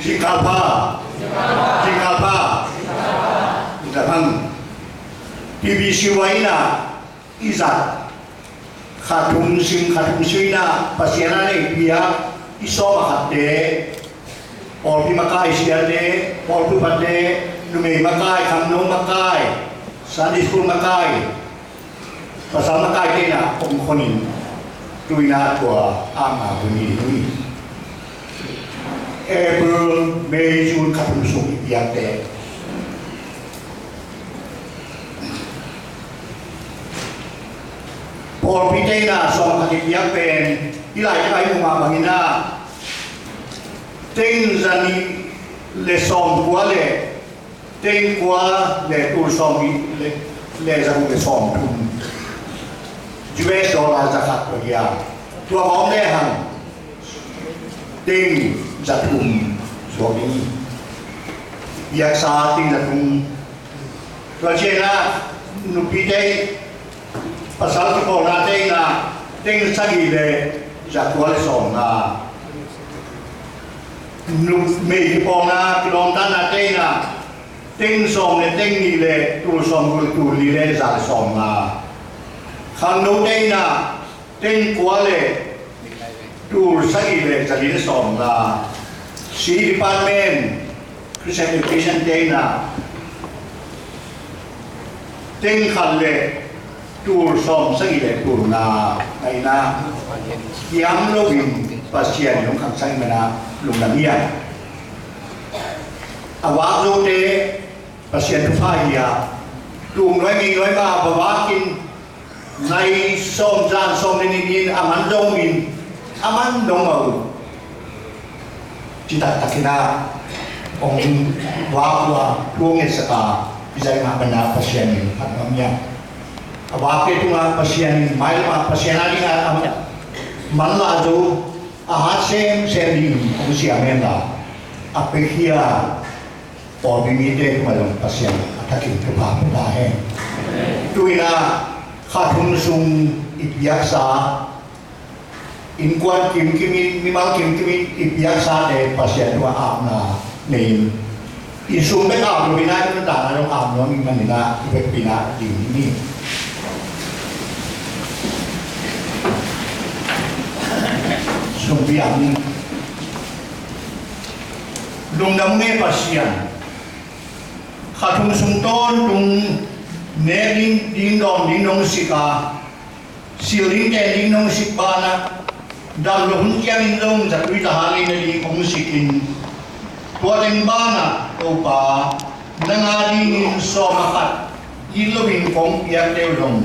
Zingkal pha. Zingkal pha. Zingkal pha. T V soi in ah i zat kha thum sim kha thum soi in ah Pasian a nei piak i sawm a khatte, pawlpi makai siate, pawlpi upatte, numei makai, khangno makai, Sunday school makai, pasal makaite in ah om khon in tu in ah tua a ngah hun hi ding hi. April, May, June kha thum sung i piakte pawlpite in ah sawm khat i piak pen i laitak a i muh mah bangin ah teng za nih le sawm kua le teng kua le tul sawm nih le, le za guk le sawm thum U S dollar za khat tua hi a, tua om le hang teng za thum suak ding hi. Piaksa teng za thum. Tua ciangin ah nupite pasal kipawlnate in ah teng sagih le za kua le sawm nga. Numei kipawlna kilawmtatnate in ah teng sawm le teng nih le tul sawm guk le tul li le za le sawm nga. Khangnote in ah teng kua le tul sagih le za li le sawm nga. C Department, Christian Education te in ah teng khat le tul sawm sagih le tul nga. Ngaihna kiam loin Pasian in hong khangsak ahih manin ah lungdam hi a. A vak zote Pasian thupha hi a, Tung luai ngei luai ma bawak in nai sawm zan sawm ni nin a man zong min a man dong ma uh. Citak takin ah ong vak ua tuang et saka i zai ngah bana Pasian in phat ngam ia. A vakte tungah Pasian in mailamah Pasian a dingah a man la zo a hat semsem ding ong siam hen la a pekhia pawlpi mite tungah zong Pasian a thakin thupha pia ta hen. Tuinah kha thum sung i piaksa innkuan kimkimin mimal kimkimin i piaksate Pasian tungah apna nei in i sum bek ap lo inah i nuntakna dong ap nuam i maninah i vekpinah ding ni. Sumpi ap ni. Lungdam nge Pasian. Kha thum sung tawntung nek ding ding dawn ding nong sik a sil ding ten ding nong sik banah dam lo hun ciangin zong zatui tahalina ding hong sikin tua teng banah Topa nang a dingin sawm a khat it loin kong piakte uh zong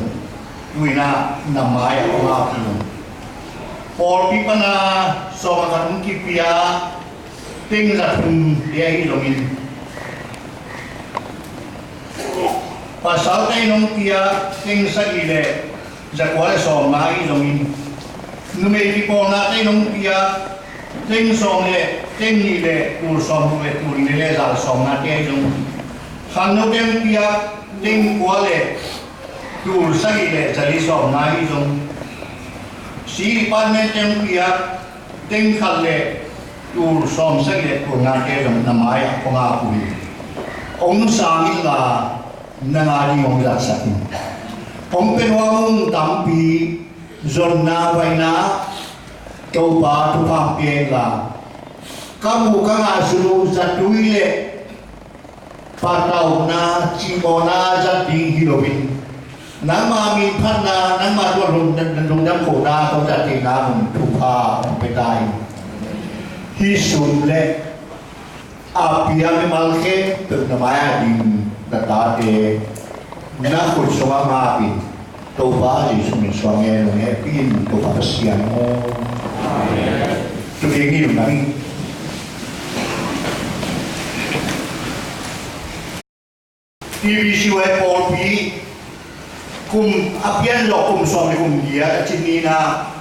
tuinah na mai-ah kong ap ding pawlpi pana sawm a khat hong kipia teng za thum te ahi zongin pasal tei nong pia teng sagih le zakua le sawmna ahi zongin numei kipawlna tei nong pia teng sawm le teng nih le tul sawm le tul nih le za le sawmna te ahi zongin khangno teng pia teng kua le tul sagih le zali sawmna ahi zong si department teng pia teng khat le tul sawm sagih le tul ngate zong na mai-ah kong ap uh hi. Ong sang inla nang a ding ong zatsak in ong pia nuam ung tampi zonna vaina Topa thupha pia inla ka muh ka ngah sunu zatui le patauhna cimawhna zat ding hi loin nangma minphatna nangma tua lungdam kohna tawh zatna mun thupha hong pia ta in hih sum le a pia mimal khempeuh na mai-ah ding na tate na khut sungah ngap in Topa Jesu min suang nge nong hehpih in Topa Pasian aw. Amen. Tua kei ngil nang T B C Y pawlpi kum a pian zawh kum sawm le kum giat a cin ni-in ah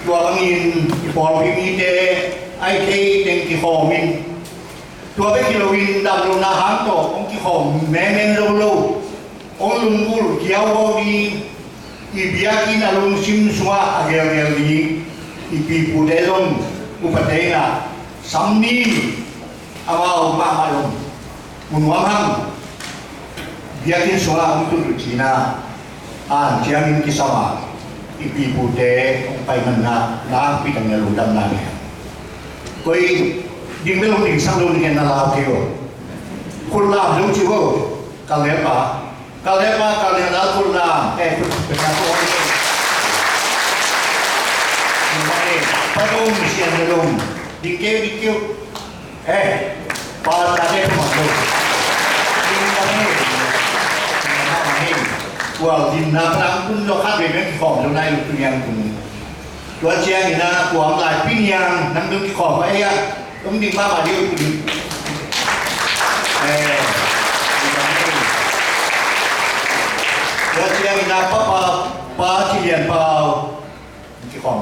tua bangin i pawlpi mite a i thei teng kikhawm in tua bek hi loin dam lohna hang tawh hong kikhawm mengmeng zo lo hong lunggulh kiauhau ni i biakinn a lungsim sungah a gelgel ni i pipute zong upate in ah sam ni amau mahmah zong mu nuam hang biakinn sungah hong tun uh cina an ciangin kisam a i pipute hong pai manna nakpi takin a lungdamna ni. Koi ding bel hong dingsak lo ni ken na lau kei uh. Khut lam lo ci uh. Kal le pa kal le pa kal le lal khut lam. Eh khut lam. Padong sian padong. Ding kei ding kei. Eh, pa ta de ko ma lo. Ding ta ni. Ding ta ni. Kual ding na plang kun lo khat ve meng kikhawm lo nai lo tu yang kun. Tua ciangin ah kuam lai piniang nang ding kikhawm va ei ah. Tung ding mahmah ding kun. Eh, ding ta ni. Tua ciangin ah pa pa pa ci lian pau. Kikhawm.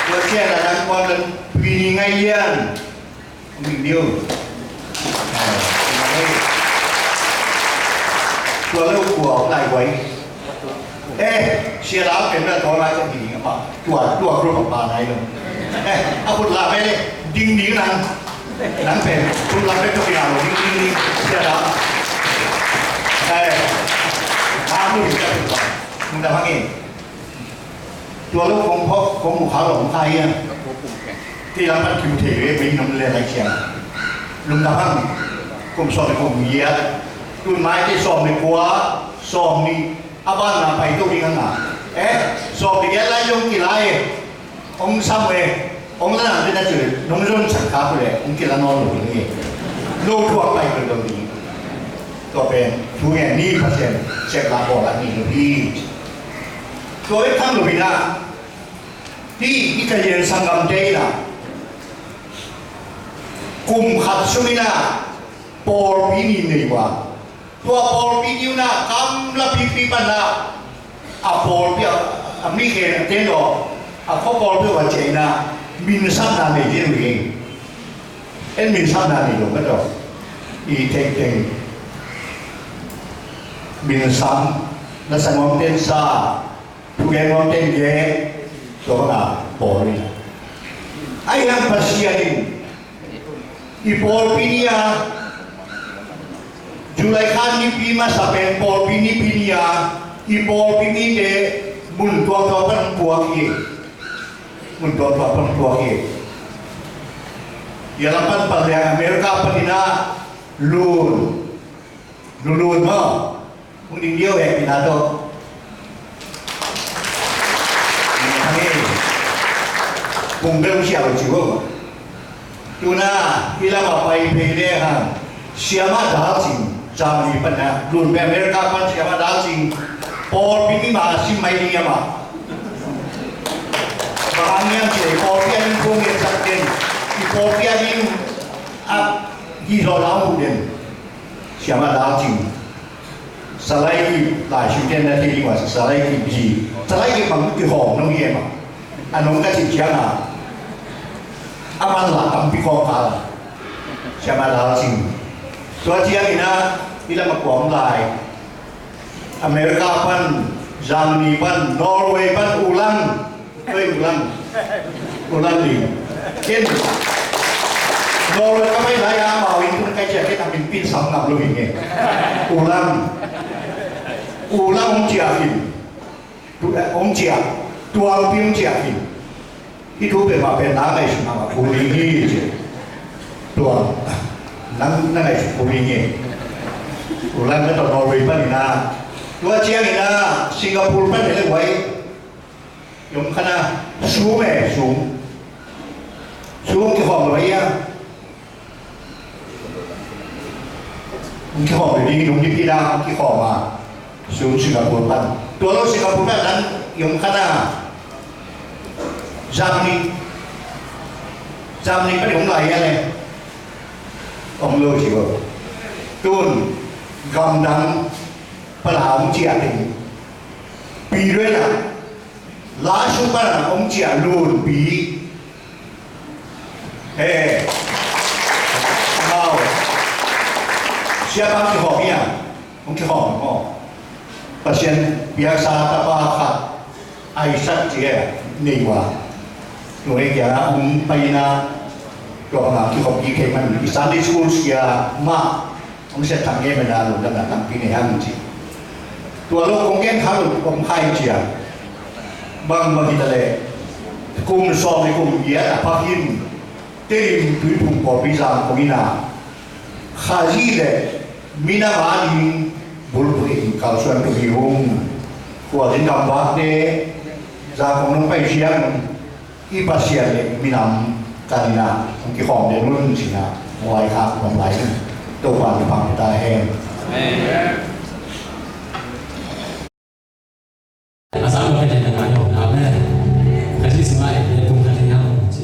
Tua ciang a dang kuan kan pini ngai lian. Ning diu. Tua lo kua lai wai. Eh, sia la pen la tua lai ka ding apa. Tua tua group apa nai lo. Eh, aku la pen ding ding nang. Nang pen, tu la pen tu pina lo ding ding ding. Sia la. Eh, aku ni ka tu. Nda hangi. Tua lo kong phok kong mu kha lo kha ia. Ti lam pat kiu thei ve ve nong le lai sia. Lum da hang. Kum sawm le kum ia. Tun mai te sawm le kua sawm ni a ban na pai to ding hang a. Eh, sawm le ia lai yong ki lai. Ong sam ve. Ong la nang te na tu. Nong zon sak kha ko le. Ong ki la non lo ni. No thuak pai lo lo ni. Tua pen thu ngen ni, Pasian sepna bawl a ni lo hi. Tua bek tham lo hi na, hih i Karen sanggamte in ah kum khat sung in ah pawlpi ni nei uh a, tua pawlpi ni un ah gamla pipi pan ah a pawlpi a, a mi khen a ten aw, a khua pawlpi uh a ciah in ah minsapna nei ding uh hi. En minsapna nei lo ka tawh i tengteng minsap, na sa nuam ten sa, thugen nuam ten gen, tua bang a pawl in. Ahi hang Pasian in i pawlpi ni a, July kha nipi masa pen pawlpi nipi ni a, i pawlpi mite mun tuamtuam pan puak hi. Mun tuamtuam pan puak hi. Ia lam pan pan liang America pan in ah lun, lulun maw. Hong ding dih o, hehpihna tawh. Hang ei. Kung bel hong siah lo ci uh. Tu-in ah hih lam ah pai phei lehang Siamah Dal Cing, Germany pan ah, lun pen America pan Siamah Dal Cing, pawlpi mi mah a sim mai ding hiam ah. Bang hang hiam cih leh pawlpi a ding thu ngetsak den, i pawlpi a ding a hih hlawh lam uh den. Siamah Dal Cing. Salai Kip, lai Singten na thei ding uh a, Salai Kip hi. Salai Kip bang kihawm nong hi em ah. A nong ka cih ciang a, a man la tampi khawng kal. Siamah Dal Cing. Tua ciangin ah hih lam a kua om lai, America pan, Germany pan, Norway pan, U Lang. Oi, U Lang. U Lang ding. Ken Norway ka pai lai a, amau inn tung kai ciah, ken a min pin sam ngam lo hi nge. U Lang. U Lang hong ciah in. Tu, eh, hong ciah. Tuangpi hong ciah in. Hih thu pen mah pen na ngaihsut mah mah kul ding hi ci. Tuang. Nang na ngaihsut kul ding hi. U Lang ka tawh Norway pan in ah. Tua ciangin ah Singapore pan hi leh uai. Yom khan a, sum e, sum. Sum kihawm lo hi a. Kihawm lo ding, nung dipina kihawm a. Sum Singapore pan. Tua lo Singapore pan nang yom khan a. Germany. Germany pan yom lai a le. Om lo ci ko. Tun, gamdang, pan a om ciah ding. Pi duai na. Lai sung pan a om ciah lun pi. He. Mau. Sia bang kihawm hi a. Hong kihawm maw. Pasian piaksa tapa khat. Isaac ci a nei uh a. Nung ei kia hong pai na. Tua bang a kihawm kik thei man. I Sunday school sia mah. Hong siat thak ngei mena lungdamna tampi nei hang ci. Tua lo kong gen kha lo kong khai cia. Bang bang hi ta leh kum sawm le kum giat a pha hin Tedim Tuiphum pawlpi zang kong ina. Khazih le minam a ding bulphuh in kalsuan tung hi ung. Khualzin gamvakte zang kong nong pai siang. I Pasian le i minam kan ina hong kikhawm den un ci-in ah hong laikhak nuam lai in Topa thupha pia ta hen. Amen. A sa lo ka den na lo. Amen. Ka ji sima e le tung ka den ya lo ci.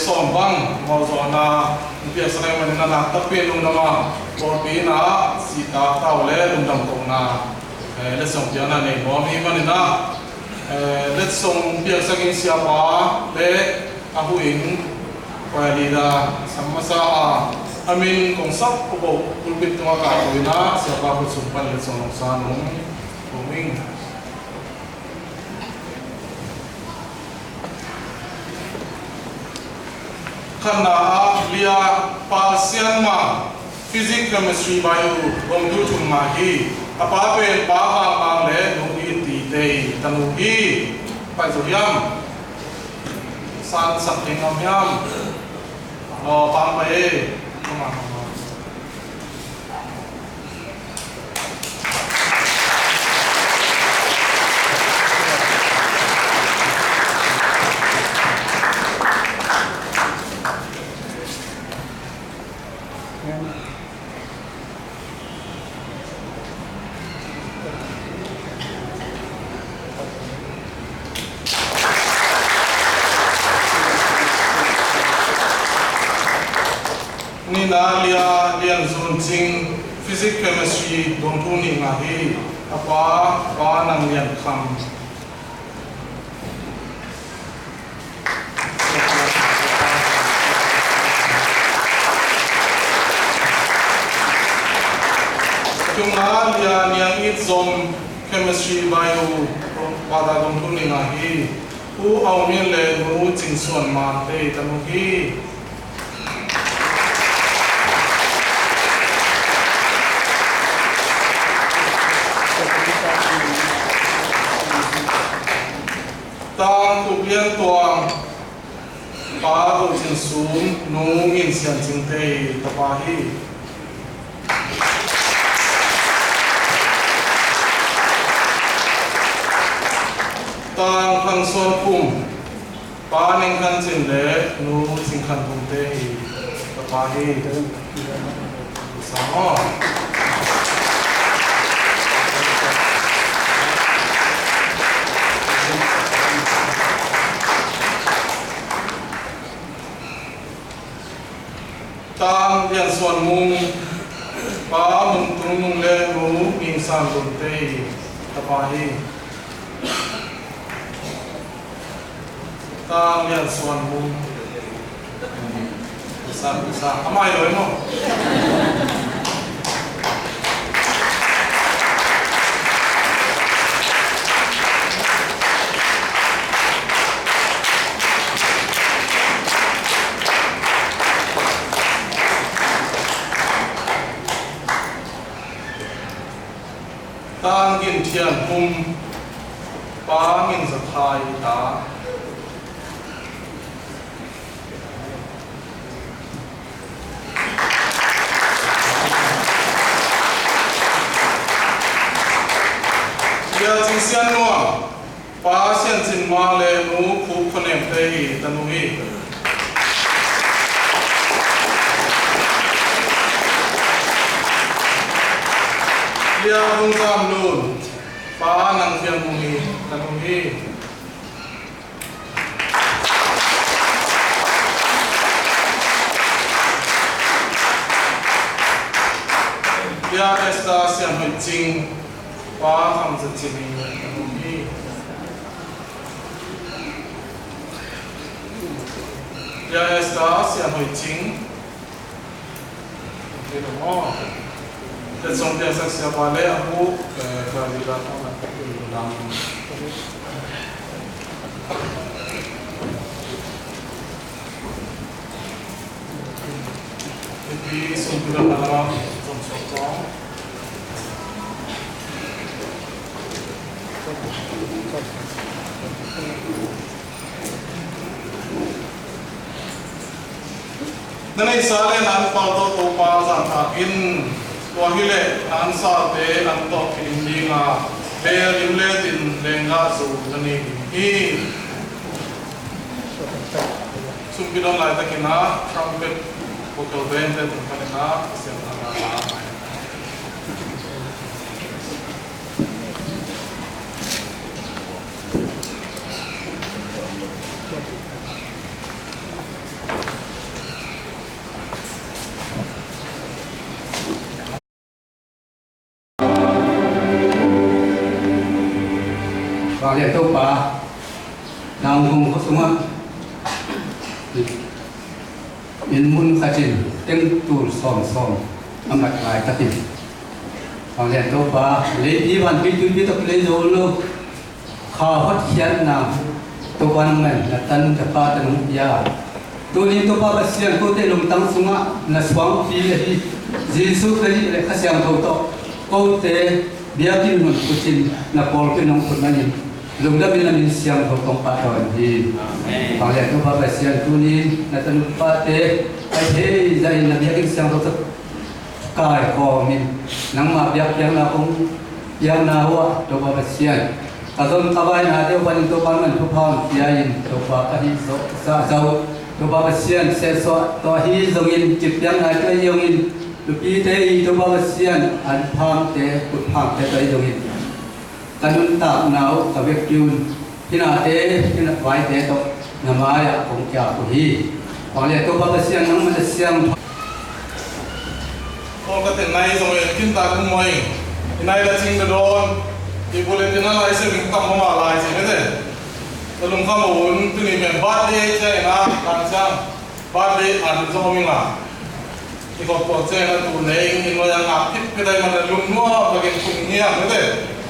Sawm bang mawhzawhna hong piaksak ahih manin a, nakpi takin lungdam a, pawlpi in a sihtak tawh le lungdam kohna, eh, letsong piakna nei nuam i hih manin a, eh, letsong piaksak in siapa le a hu in, choir leader sam masa a, a min kong sak uh bawh pulpit tungah kahto in a, siapa khut sung pan letsong hong sa nuam ing. Khatna ah Lia Pal Sian Mang, Physics, Chemistry, Bio, gawmtu thum ngah hi. A pa pen Pa Hang Mang le Nu It Ti Tei tanu hi. Pai zo hiam? San sak ding om hiam? Aw, pang pai e. Come on, come on. Nihna Lia Lian Zun Cing, Physics, Chemistry, gawmtu nih ngah hi. A pa, Pa Nang Lian Kham. Tung a Lia Niang It Zom, Chemistry, Bio, bata gawmtu nih ngah hi. Pu Au Min le Nu Cing Suan Man Tei tanu hi. Tang Khup Lian Tuang, Pa Go Cin Sum, Nu Ngin Sian Cing Tei tapa hi. Tang Khang Suan Pum, Pa Ning Khan Cin le Nu Cing Khan Pum Tei tapa hi. Sang aw. Tang Lian Suan Mung, Pa Mung Tung Nung le Nu Ngin San Lun Tei tapa hi. Tang Lian Suan Mung. Pisa, pisa. Amai lo mo. Tang Gin Thian Hum, Pa Ngin Za Khai ta. Lia Cing Sian Nuam, Pa Sian Cin Ma le Nu Khup Khua Nem Tei tanu hi. Lia Hung Zam Lun, Pa Nang Thian Mung It tanu hi. Lia Esther Sian Hoih Cing, Pa Kham Za Cin It tanu hi. Lia Esther Sian Hoih Cing. Letsong piaksak siapa le a hu, eh, ka dila tawh na ka dila. Ipi sum pila na la, sum sum sum. Na neihsa le na anpal tawh Topa zahtak in, tua hileh na ansate an tawh kidim ding a, beel dim letin lenggah zo na nei ding hi. Sumpi dawn laitakin a trumpet vocal band te tung panin a Pasian thanna la. Lian Topa, Nangkong khua sungah inn mun khatin teng tul sawmsawm a mat laitakin, Lian Topa, leipi vanpi tuipi tawh lei zo lo kha hotkhiatna Topa nangman na tanu tapa tanu pia. Tunin Topa Pasian, kote lungtang sungah na suangpi ahi Jesuh Khrih le Kha Siangtho tawh kote biakinn hun khutin na pawlpi nong khut manin lungdamin na min siangtho kong pahtawi hi. Amen. Vanglian Topa Pasian, tunin na tanu tapate a thei zahin na biakinn siangtho tawh kaikhawmin nangmah biakpiakna kong piakna uh ah Topa Pasian, ka zon ka vainate uh panin Topa nangman thupha hong pia-in, Topa ka hih zawh ka sah zawh, Topa Pasian, sehsuah tawh ahi zongin, kippiakna tawh ahi zongin, nupite i Topa Pasian, an phamte, kut phamte tawh ahi zongin, ka nuntakna uh ka vekpi un, phinate, phina vaite tawh na mai-ah kong kiak uh hi. Vanglian Topa Pasian, nangmah na siangtho. Kawlkatin nai zong en kinta kum maw ing. I nai la cing dadawn. I bulletin a lai sim ing tam mama lai cing ete. Na lungkham un, tuni pen birthday ciang ina, kan ciang birthday an zong om ing a. I kawk tuak ciang ina tu nei ing, i nuai a ngak khit pia dai man a lungnuam takin kum ing hiam ete.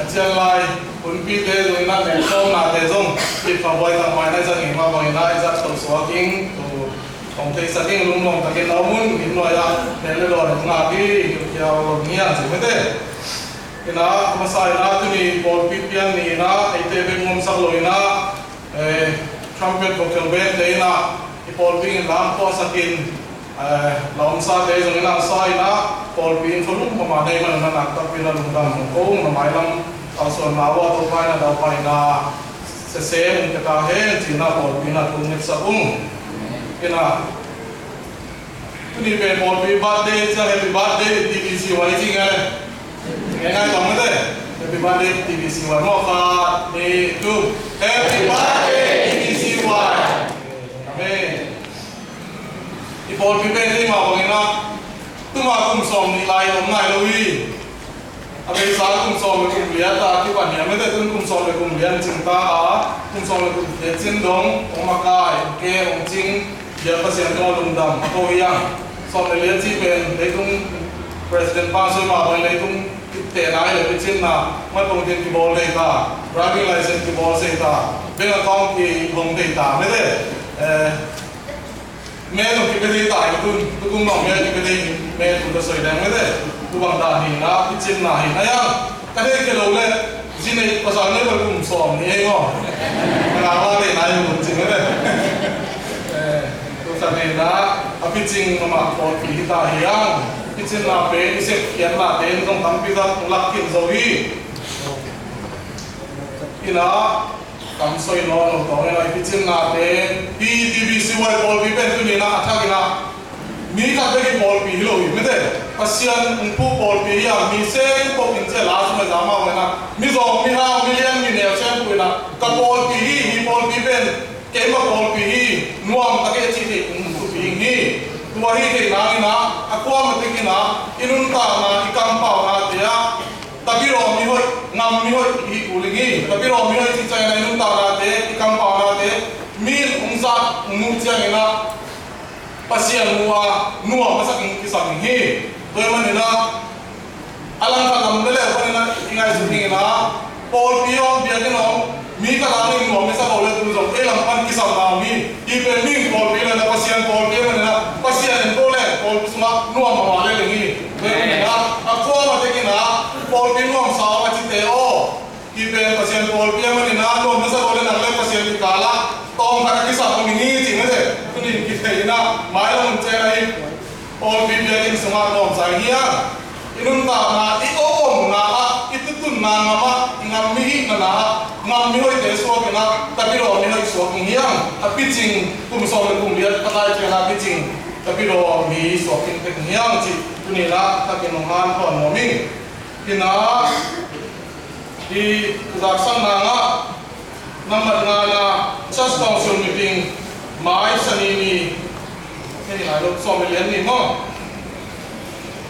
A cian lai hunpite zong ina nek sawmnate zong i pha buai tak mai nai zang ing mah bang ina i zat to suak ing tu. Kong theisak ing, lungnuam takin a om un, inn nuai ah pen le dawn in ngak hi, kiau lo ngiang ci mete. Ina, a masa ina tuni pawlpi pian ni ina, eite bek nuamsak lo ina, eh, trumpet vocal band te ina, i pawlpi in lam puahsak in, eh, la omsate zong ina sa ina, pawlpi in tholum pama nei man ina nakpi ina lungdam hong ko ung, na mailam kalsuanna uh a Topa ina daupai ina sese ung keta hen, cina pawlpi na tung ngetsak ung. Ina, tuni pen pawlpi birthday, cia happy birthday, T B C Y ci ngai le. Ngai ngai tong mete. Happy birthday, T B C Y. Mo khat, ni, tu. Happy birthday, T B C Y. Amen. I pawlpi pen i mah bangin ah tuma kum sawm nih lai om nai lo hi. A beisa kum sawm le kum liat a kipan hiam mete, tun kum sawm le kum lian cing ta a, kum sawm le kum liat cin dong hong makai, hong ke, hong cing, biak Pasian tungah lungdam a ko hi a. Sawm le liat cih pen leitung President pa soi mah bang leitung kitte nai le picinna, mat kong tin kibawl thei ta, driving license kibawl thei ta, bank account kihong thei ta mete. Eh, me nong kipia thei ta hi tun, tukum bang me kipia thei hi, me tun ka soi deng mete. Tu bang dan hi na, picinna hi na yang. Ka thei kei lo le, zi nei pasal nei lo kum sawm ni ei maw. Ka na la thei nai lo kum cing mete. Eh, tu sa thei na, a picing mama pawlpi hi ta hi yang. Picinna pen i sep khiatna pen zong tampi zat lak khin zo hi. Ina, kam soi nawn lo tawng ina i picinnate, P T B C Y pawlpi pen tuni ina a thak ina, mi khat bek i pawlpi hi lo hi mete. Pasian hong phu pawlpi hi a, mi seng pawlpi in cia la sung a zama ina, mi zawng, mi hau, mi lian, mi neu seng pawlpi ina, ka pawlpi hi, hi pawlpi pen keima pawlpi hi, nuam tak e cih theih hong thupi hi. Tua hi theih nang ina, a kuamah tek ina, i nuntakna, i kampaunate ah, Tapidaw mi hoih, ngam mi hoih hi kul ing hi. Tapidaw mi hoih cih ciangin a i nuntaknate, i kampaunate, mi in hong zat, hong muh ciangin a Pasian muh a nuam masak in kisam ing hi. Tua ahih manin a, a langkhat lam leleu panin a i ngaihsut dingin a, pawlpi om, biakinn om, mi khat a ning nuam i sa lo le tu zong ei lam pan kisam na om hi. Hi pen mihing pawlpi le na Pasian pawlpi a manin a Pasian in ko le pawlpi sungah nuam a ma le ling hi. Tua hi manin a a kuamah tek in a pawlpi nuamsa om a cite aw. Hi pen Pasian pawlpi a manin a nuam na sa lo le nang le Pasian kikal ah tawm khat a kisam om ing hi ci mete. Tuni in kithei in a mailam hun cen ahi. Pawlpi biakinn sungah nuamsa hi a, i nuntakna, i omna ah, i tutunna ngam ah, i ngam mi hihna ah, ngam mi hoihte suak in a, Tapidaw mi hoih suak ing hiang, a picing, kum sawm le kum liat, a tai ciang a picing, Tapidaw mi suak in tek ing hiang cih, tuni in a, takin hong hanthawn nuam ing. Ina, i zaksan nang ah, nambat ngana, Church Council meeting, mai Sani ni, hei ni lai lo, sawm le lian ni maw.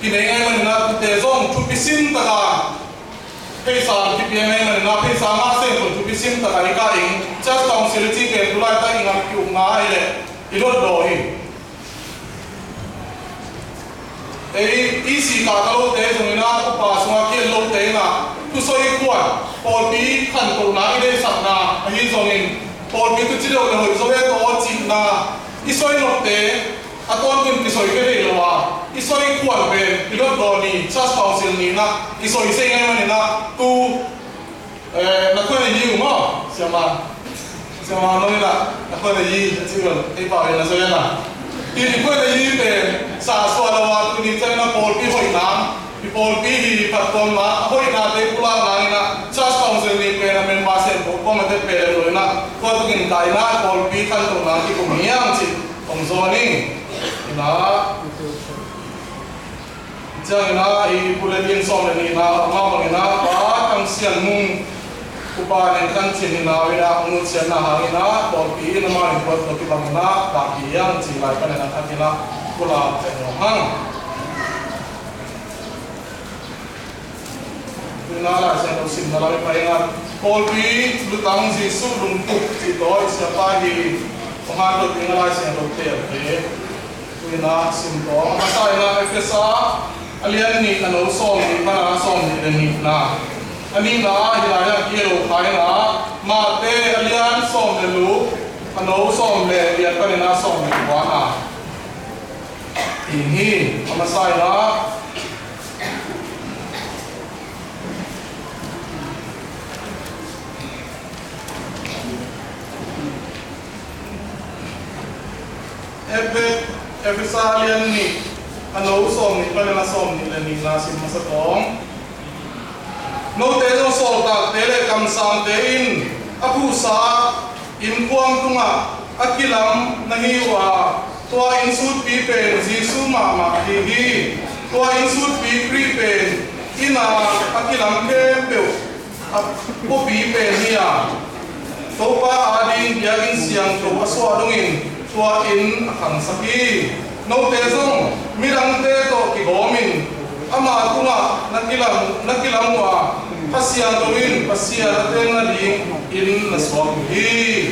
Kinei ngai manin a tute zong thupi sin taka, Pheisa kipia ngei manin ah, pheisa ngah seng tawh thupi sim tak a i kah in, Church Council i cih pen tu laitak i ngak ki-ukna ahih leh i luatdaw hi. Ei, i sikah ka lote zongin ah, upa sungah ki-en lote in ah, thusoi khuan, pawlpi khantohna i deihsakna ahi zongin, pawlpi tu ci deuh le hoih zo e tawh aw cihna, i soi nopte, a tawntung kisoi pia thei lo a, i soi khuan pen i luatdaw ni, Church Council ni in ah i soi sei ngei manin ah, tu, eh, na khuan a yi uh maw, siama, siama nong in ah, na khuan a yi, a ci uh, ei pau in na soi a na. I, i khuan a yi pen, sa sua lo a, tuni ciang in ah pawlpi hoihna, i pawlpi hi phattuamna, a hoihnate pulakna in ah, Church Council ni pen a member sem ko, ko mate pe le lo in ah, tua tukin ka in ah, pawlpi khantohna kikum hiang cih hong zawn ing. In ah, ciangin ah, i Pu Levin sawm le nihna, amah bangin ah, Pa Thang Sian Mung, upa nen kan cin in ah, in ah, hong nutsiatna hangin ah, pawlpi in amah in kuat tua kibangin ah, ka hi hiang cih lai panin ah, khat in ah, pulak pen nuam hang. Tuna Lai Siangtho simna lam i pai in ah, pawlpi lutang Jesuh lungtup cih tawh i siapa hi, hong hanto ding a Lai Siangtho telte. Tuna sim tawh. A masa in ah Efesa a lian nih a no sawm nih pan a sawm nih le nihna. A nihna ah hi lai ah kilo khai in ah, Mate a lian sawm le luk a no sawm le lian pan in a sawm le kuana. Hi hi, a masa in ah Efe-, Efesa lian nih a no sawm nih pan a sawm nih le nihna sim masa tawng. Note zong sawltakte le kamsangte in a phuhsa innkhuam tungah a kilam na hi uh a, tua innsutpi pen Jesuh mahmah ahi hi. Tua innsutpi Khrih pen inn ah a kilam khempeuh a puapi pen hi a, Topa ading biakinn siangtho a suah dongin tua inn a khangsak hi. Note zong midangte tawh kigawmin ama tungah na kilam, na kilam uh a, Kha Siangtho in Pasian a teng nading inn na suak uh hi.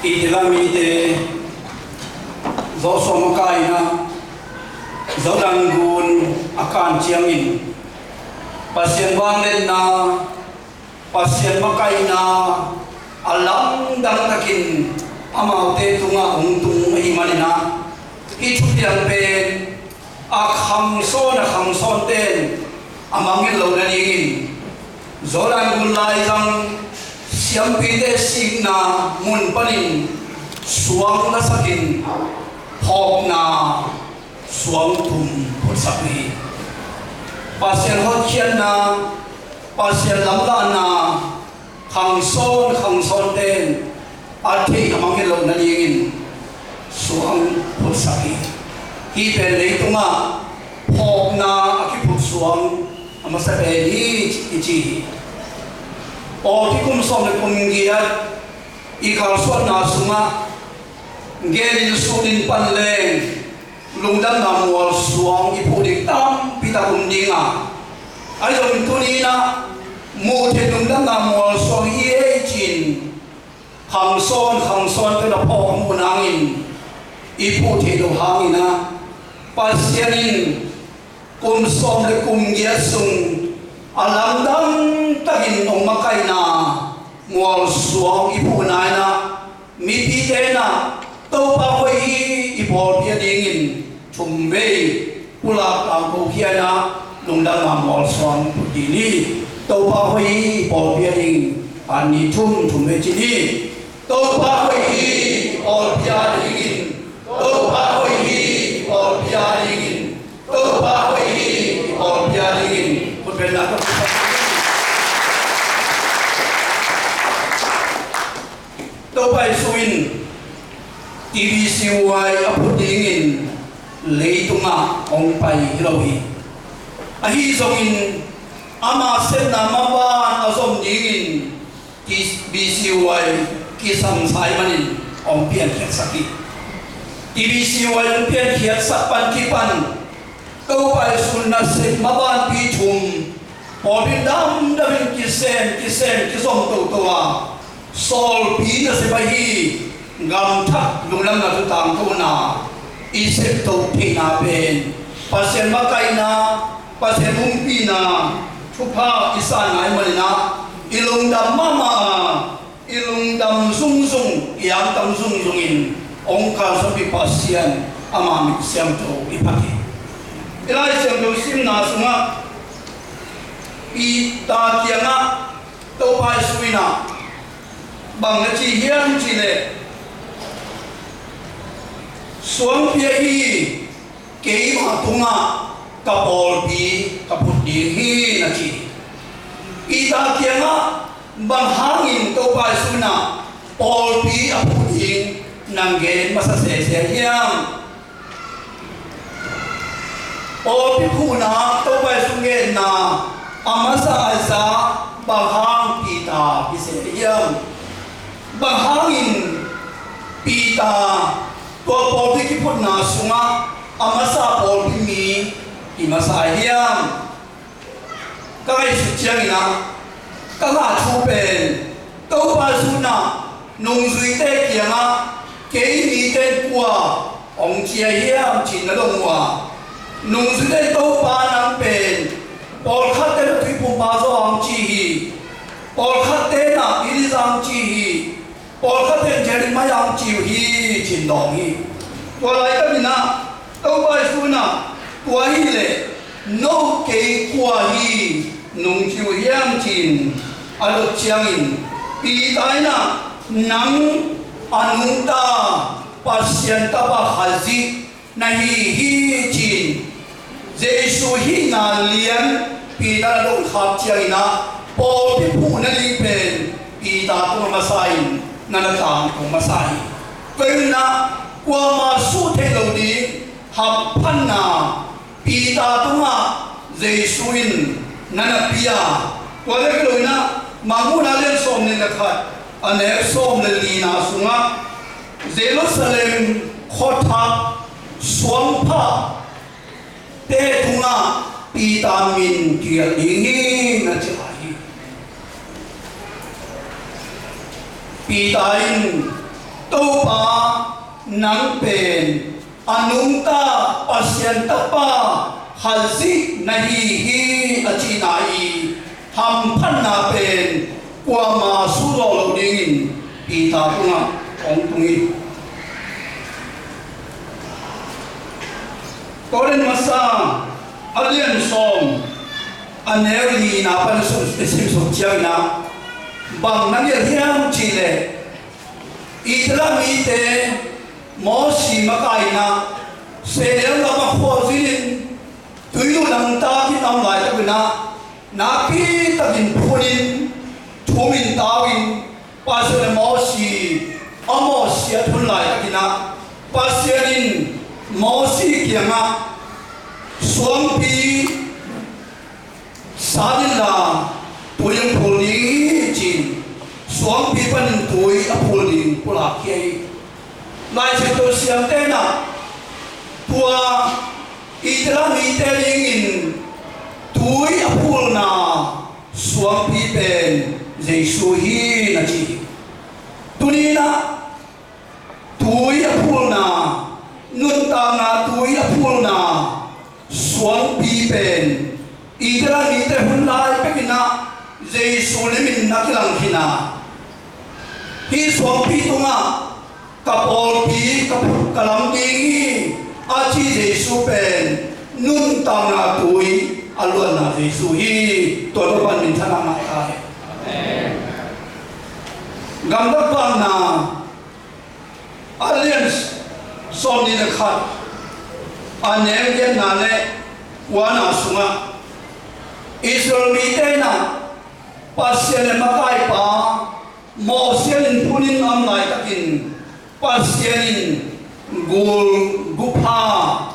Israel mite Joshua makaihna Jordan gun a kan ciangin Pasian vangliatna, Pasian makaihna a lamdang takin amaute tungah hong tung ahih manin ah, hih thupiang pen a khangsawn a khangsawnte in a mangngilh loh nadingin Jordan gun laizang siampite sikna mun panin suang lasakin phawkna suang thum phutsak uh hi. Pasian hotkhiatna, Pasian lamlahna, khangsawn khangsawnte in a theih a mangngilh loh nadingin suang phutsak hi. Hih pen leitungah phawkna a kiphut suang a masa pen hi, i ci hi. Pawlpi kum sawm le kum giat i kalsuanna sungah genin sunin pan leng lungdamna mualsuang i phuh ding tampi tak um ding a, ahi zongin tuni-in ah muh theih lungdamna mualsuang hi ei ci-in khangsawn khangsawnte in a phawk a muh nangin i phuh theih loh hangin ah, Pasian in kum sawm le kum giat sung a lamdang takin hong makaihna mualsuang i phuhna in ah, mipite in ah Topa hoih hi, i pawlpi a dingin thumvei pulak tangko khia in ah lungdamna mualsuang phut ding hi. Topa hoih hi, i pawlpi a dingin, a ni thum thumvei ci ni. Topa hoih hi, i pawlpi a dingin. Topa hoih hi, i pawlpi a dingin. Topa hoih hi, i pawlpi a dingin. Khut beng na. Topa Jesu in T B C Y a phut dingin leitungah hong pai hi lo hi. Ahi zongin ama sepna maban a zom dingin T B C Y kisam sa ahih manin hong piankhiatsak hi. T B C Y hong piankhiatsak pan kipan Topa Jesu nasep mabanpi thum pawlpi damdamin kisem kisem kizom toto a, sawlpi nasep ahi gamthak lungdamna thu tangkona i septo theihna pen Pasian makaihna, Pasian umpihna thupha i sanna ahih manin ah, i lungdam mahmah a, i lungdam zungzung, i angtang zungzungin hong kalsuanpih Pasian ama min siangtho i phat hi. I Lai Siangtho simna sungah Peter kiangah Topa Jesu in ah bang na ci hiam cih leh, suangpi ahi keimah tungah ka pawlpi ka phut ding hi, na ci. Peter kiangah bang hangin Topa Jesu in ah pawlpi a phut ding nang gen masa sese hiam? Pawlpi phuhna Topa Jesu genna a masa a za bang hang Peter hi se hiam? Bang hangin Peter tua pawlpi kiphutna sungah a masa pawlpi mi hi masa hiam? Ka ngaihsut ciangin ah ka ngah thu pen Topa Jesu in ah nungzuite kiangah kei mite in kua hong ci hiam ci-in na dong uh a, nungzuite in Topa nang pen pawlkhatte in ah Tuiphumpa Johan hong ci hi, pawlkhatte in ah Elijah hong ci hi, pawlkhatte in Jeremiah hong ci uh hi ci-in dawng hi. Tua laitakin ah Topa Jesu in ah tua hileh no kei kua hi nungci uh hiam ci-in a dot ciangin Peter in ah nang a nungta Pasian Tapa Khazih na hi hi ci-in Jesu hihna lian Peter a dong khak ciangin ah pawlpi phuhna ding pen Peter tungah masa in na na tangko masa hi. Tua in ah kuamah suh theih lo ding hamphatna Peter tungah Jesu in na na pia. Tua bek hi lo in ah Mangmuhna lian sawm nih le khat a neu sawm le lina sungah Jerusalem khuathak suangphah te tungah Peter min kigelh ding hi, na ci hi. Peter in Topa, nang pen a nungta Pasian tapa khat zih na hi hi, a cihna i hamphatna pen kuamah suhzawh loh dingin Peter tungah hong tung hi. Korin masa a lian sawm, a neu lina pan sung i simsuk ciangin ah, bang na ngiat hiam cih leh, Israel mite Mosi makaihna, sehnel lam ah khualzinin, tuiluh nangtakin a om laitakin ah, nakpi takin phunin, thumin tau-in, Pasian le Mosi a mawhsiat hun laitakin ah, Pasian in Mosi kiangah, suangpi sat inla, tui hong phul ding hi, ci-in suangpi panin tui a phul ding pulak khia hi. Lai Siangtho siamte in ah, tua Israel mite dingin tui a phulna suangpi pen Jesu hi, na ci hi. Tuni-in ah, tui a phulna, nuntakna tui a phulna suangpi pen Israel mite hun lai pekin ah Jesu limin na kilang khin a, hih suangpi tungah ka pawlpi, ka, ka lam ding hi, a ci Jesu pen nuntakna tui a luanna Jesu hi. Tua Topa in minthanna ngah ta hen. Gamlak Vakna a lian sawmnih le khat, a neu giatna le kuana sungah, Israel mite in ah Pasian le makaipa Mosi in phunin a om laitakin, Pasian in gul gupha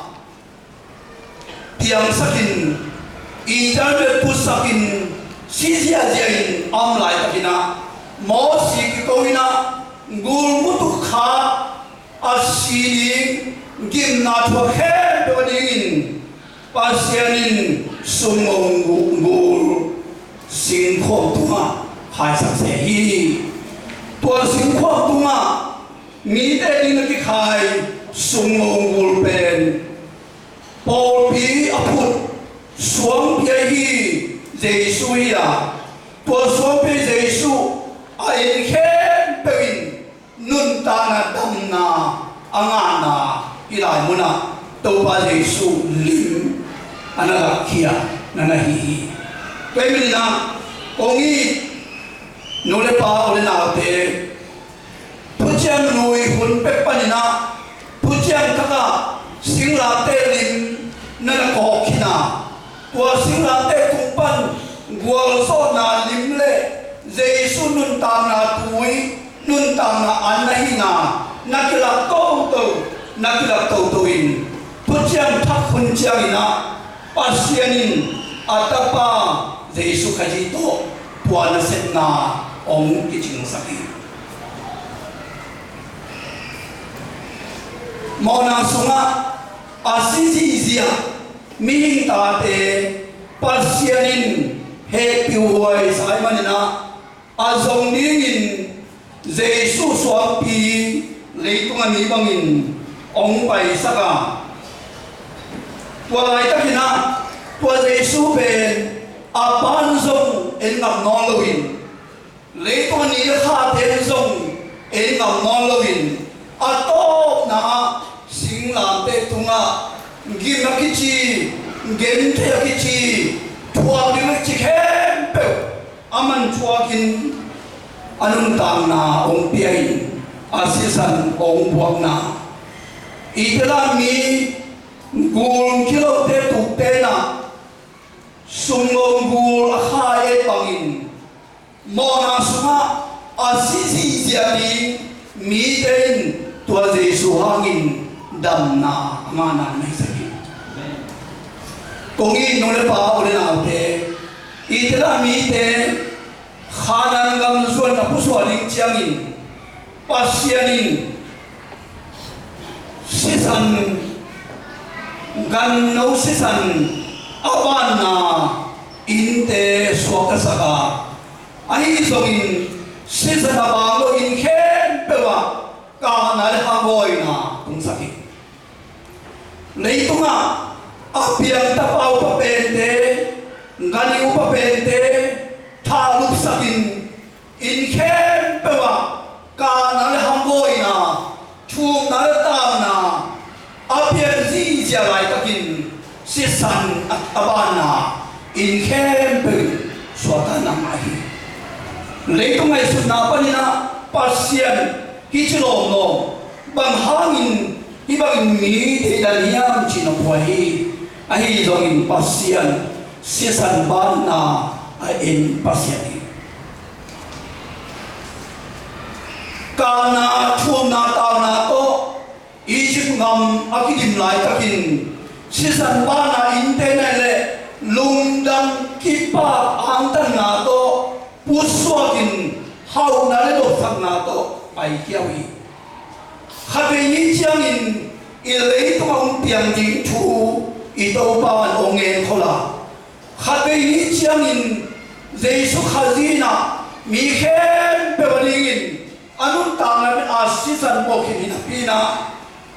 piangsakin, Eden bel putsakin, si ziahziah in a om laitakin ah, Mosi kiko in ah gul mutuk khat a si ding, gimna thuak khempeuh a dingin Pasian in sumngo gul singkhuam tungah khaisak se hi. Tua singkhuam tungah mite ding a kikhai sumngo gul pen pawlpi a phut suangpi ahi Jesu hi a, tua suangpi Jesu a en khempeuh in nuntakna damna a ngahna, hih lai munah Topa Jesu lim a na lakkhia na na hi hi. Tua ahih manin ah kong it nu le pa, u le naute, Thuciam Lui hun pek panin ah Thuciam Thak ah singlamteh lim na na kawk khin a, tua singlamteh tung pan gualzawhna lim le Jesu nuntakna tui, nuntakna an na hihna na kilak toto, na kilak toto in, Thuciam Thak hun ciangin ah Pasian in a Tapa Jesu Khazih tawh tua nasepna hong kicingsak hi. Mawhna sungah a si zihziah mihing tate Pasian in hehpih huai sa ahih manin ah, a zong dingin Jesu suangpi leitungah mi bangin hong paisak a, tua laitakin ah tua Jesu pen a Pa in zong en ngam nawn loin, leitungah ni le khate in zong en ngam nawn loin, a tawpna ah singlamteh tungah gim a kici, genthei a kici, thuak ding a kici khempeuh a man thuakin a nuntakna hong pia in, a sisan hong buakna. Israel mi gul kilote tukte in ah sumngo gul a kha et bangin, mawhna sungah a si zihziah ding mite in tua Jesu hangin damna a ngahna na hisak hi. Kong it nu le pa, u le naute, Israel mite Kanaan gam zuan a pusuah ding ciangin Pasian in sisan, ganno sisan a vanna innte suaktasak a, ahi zongin sisan a vang lo inn khempeuh ah kahna le hangawina tungsak hi. Leitungah a piang tapa upa pente, ganhing upa pente, thahlupsakin, inn khempeuh ah kahna le hangawina, thumna le tauna a pian zihziah laitakin sisan a, a banna inn khempeuh in suakta nangmah hi. Leitung ngaihsutna panin ah Pasian hih ci lawmlawm bang hangin hih bangin mi deihdan hiam cih na phuai hi. Ahi zongin Pasian sisan banna a en Pasian hi. Kahna, thumna, tauna tawh Egypt gam a kidim laitakin sisan banna innte nai le lungdam kipak angtanna tawh pusuakin hauhna le dopsakna tawh paikhia uh hi. Khatvei ni ciangin i leitungah hong piang ding thu i Topa in hong ngen khol a, khatvei ni ciangin Jesu Khazih in ah mi khempeuh a dingin a nuntakna pen a sisan pawlkhin hi napi in ah,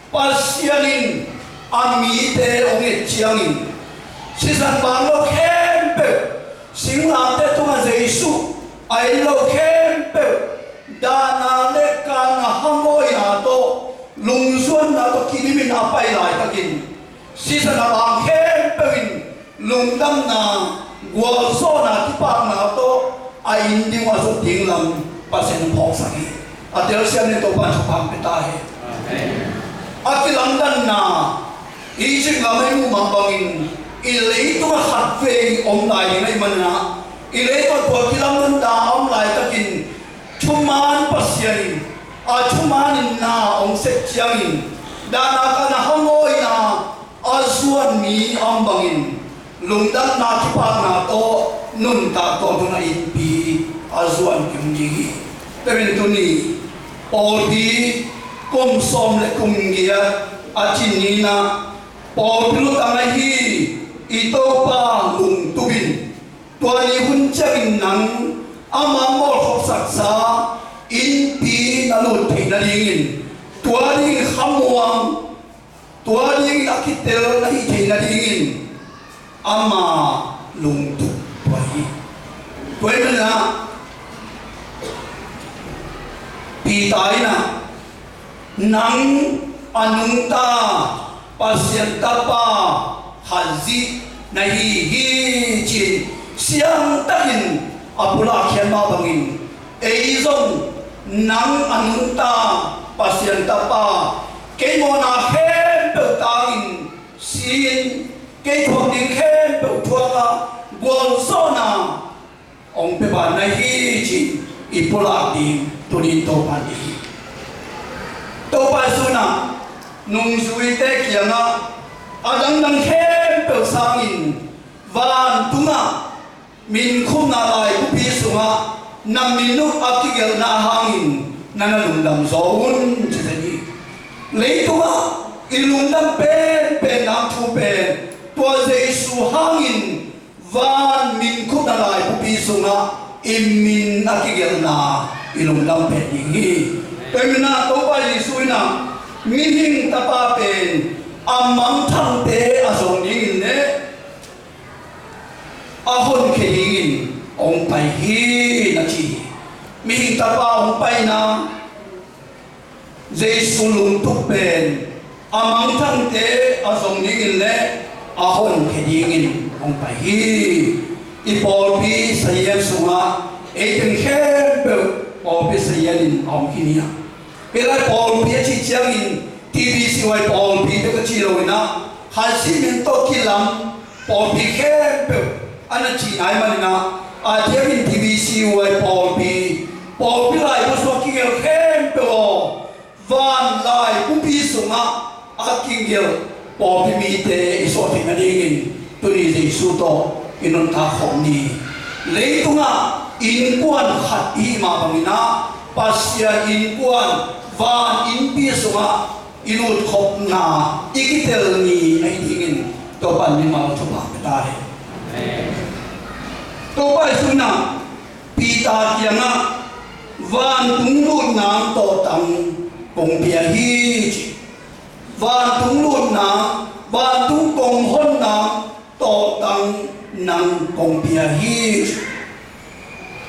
Pasian in a mite hong et ciangin sisan bang lo khempeuh, singlamteh tungah Jesu a en lo khempeuh, dahna le kahna hangawina tawh, lungzuanna tawh kidimin a pai laitakin sisan a bang khempeuh in lungdamna, gualzawhna, kipakna tawh a inn ding uh a zot ding lam Pasian in phawksak hi. A telsiam ni, Topa in thupha pia ta hen. Amen. A kilamdanna, Egypt gam ah i muh mah bangin i leitungah khatvei om lai ding ahih manin ah, i leitungah tua kilamdanna a om laitakin thuman Pasian in, a thuman in na hong sep ciangin dahna, kahna, hangawina a zuan mi a om bangin lungdamna, kipakna tawh nuntak tawntungin a innpi a zuan kim ding hi. Tua ahih manin tuni pawlpi kum sawm le kum giat a cin ni-in ah, pawlpi lutang ahi i Topa lungtup in, tua ni hun ciangin nang amah mawlkhopsaksa innpi na lut theih nadingin, tua dingin khamuang, tua dingin a kitel na hih theih nadingin ama lungtup pua hi. Tua ahih manin ah Peter in ah, nang a nungta Pasian Tapa Khazih na hi hi, ci-in siangtakin a pulakkhia mah bangin, ei zong nang a nungta Pasian Tapa, kei mawhna khempeuh tangin si-in, kei thuak ding khempeuh thuak a, gualzawhna hong pia pan na hi, ci-in i pulak ding tuni-in Topa in deih hi. Topa Jesu in ah nungzuite kiangah a dangdang khempeuh sangin vantungah min khupna laibupi sungah na min uh a kigelhna hangin na na lungdam zaw un, ci zen hi. Leitungah i lungdam penpen nang thu pen tua Jesu hangin van min khupna laibupi sungah i min a kigelhna i lungdam pen ding hi. Tua ahih manin ah Topa Jesu in ah mihing Tapa pen a mangthangte a zong dingin le a honkhia dingin hong pai hi, na ci hi. Mihing Tapa hong paina, Jesu lungtup pen a mangthangte a zong dingin le a honkhia dingin hong pai hi. I pawlpi sazian sungah ei teng khempeuh pawlpi sazian in a om khin hi a. Hih lai pawlpi a cih ciangin T B C Y pawlpi bek a cih lo in ah, Khazih min tawh kilam pawlpi khempeuh a na cihna ahih manin ah, a diakin T B C Y pawlpi, pawlpi laibu sungah kigelh khempeuh aw, van laibupi sungah a kigelh pawlpi mite i suah theih nadingin tuni Jesu tawh i nuntak khawm ni. Leitungah innkuan khat i hih mah bangin ah, Pasian innkuan van innpi sungah i lutkhopna i kitel ni ahih dingin Topa in mimal thupha pia ta hen. Topa Jesu in ah Peter kiangah vantung lutna tawhtang kong pia hi ci. Vantung lutna, vantung kong honna tawhtang nang kong pia hi.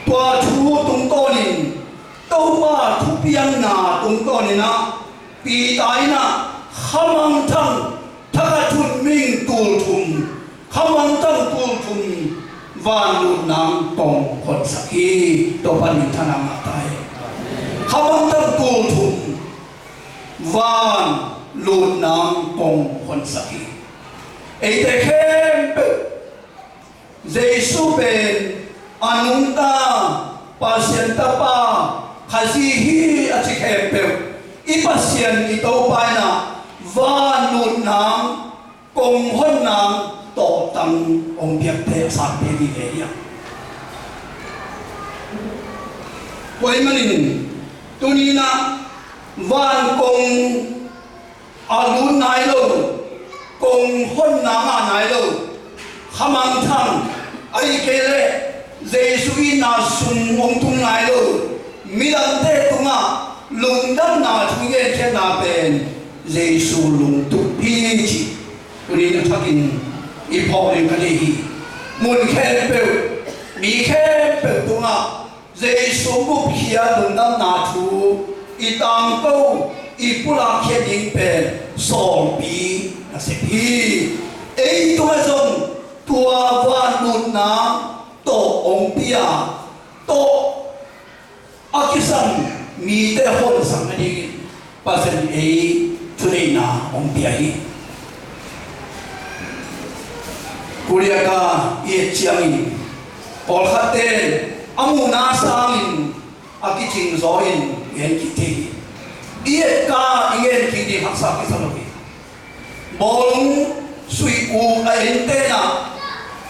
Tua thu tungtawnin, Topa thupiakna tungtawnin ah, Peter in ah khamangthang, thakhat hun ming tulthum, khamangthang tulthum vanlutnang kong honsak hi. Topa minthanna ngah ta hi. Khamangthang tulthum vanlutnang kong honsak hi. Eite khempeuh Jesu pen a nungta Pasian Tapa, Khazih hi a ci khempeuh, i Pasian i Topa in ah vanlutnang kong honnang tawhtang hong piakte a sangte vive hi a. Tua ahih manin tuni-in ah van kong a lut nai lo, kong honna ngah nai lo, khamangthang, ahih kei leh Jesu itna sung hong tung nai lo midangte tungah lungdamna thu i genkhiatna pen Jesu lungtup hi ci. Tuni-in a thakin i phawk ding ka deih hi. Mun khempeuh, mi khempeuh tungah Jesu gupkhiat lungdamna thu i tangko, i pulakkhia ding pen sawlpi nasep hi. Ei tungah zong tua vanlutna tawh hong pia, tawh a kisam mite honsak nadingin Pasian in ei thuneihna hong pia hi. Korea ka i et ciangin pawlkhatte in a muhna sangin a kicing zaw in gen kik thei hi. I et ka i gen kik ding haksa kisa lo hi. Bawlung sui uk a ente in ah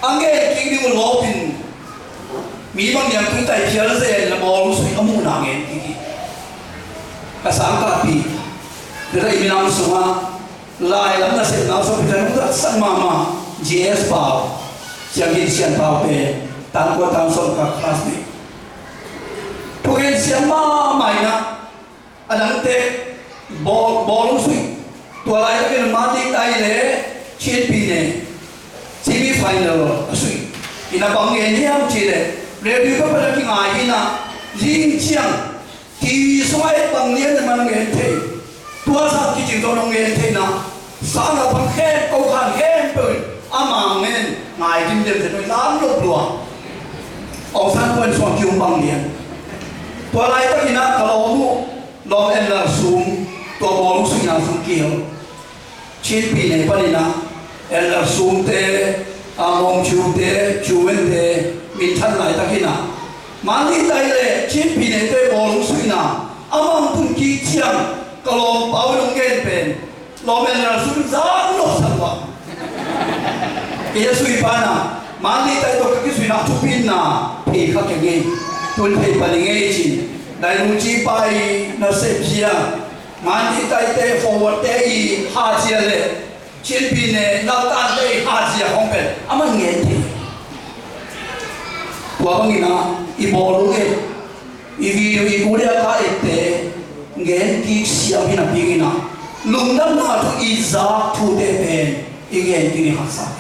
a gen kik ding uh lawpin mi bang niam tungtai phial zen in a bawlung sui a muhna gen kik hi. Ka sangkahpih, tua i minam sungah lai lam nasepna sung pi ta nungzat sak mahmah G S Pau, Siangkhin Sian Pau pen tangkua tangsawm ka classmate. Thugen siam mahmah in ah, a dangte bawl, bawlung sui. Tua laitakin Mandi Tai le Chin Pi Ne semi final a sui. Ina bang ngen hiam cih leh radio ka pan a kingai hi in ah, zing ciang T V sungah et bang lian le man ngen thei. Tua sang kicing tawh nong ngen thei in ah, sang a bang khem ko khan khempeuh in ama ngen ngai dimdem te noi lam lop lua. Aung San Suu Kyi sung kium bang lian. Tua laitakin ah ka lawm uh, lawm Elder Sum, tua bawlung suihna sung kihel. Chin Pi Ne panin ah Elder Sum te, a Mong Chu te, Chu Wen te minthan laitakin ah, Mandi Tai le Chin Pi Ne te bawlung suihna a mang tun kik ciang ka lawm Pau in hong gen pen, lawm Elder Sum zang nop sak uh a. Kei a sui pa in ah, Mandi Tai tawh ka kisuihna thupitna phei kha keng ei, tun phei pan ing ei ci-in, Dainung Ci Pa i nasep zia, Mandi Tai te forward te i hat zia le Chin Pi Ne naltan te i hat zia khawng pen a man ngen thei. Tua bangin ah i bawlung et, i video, i Korea ka ette ngen kik siam hi napi-in ah, lungdamna thu i zak thute pen i ngen kik ding haksa.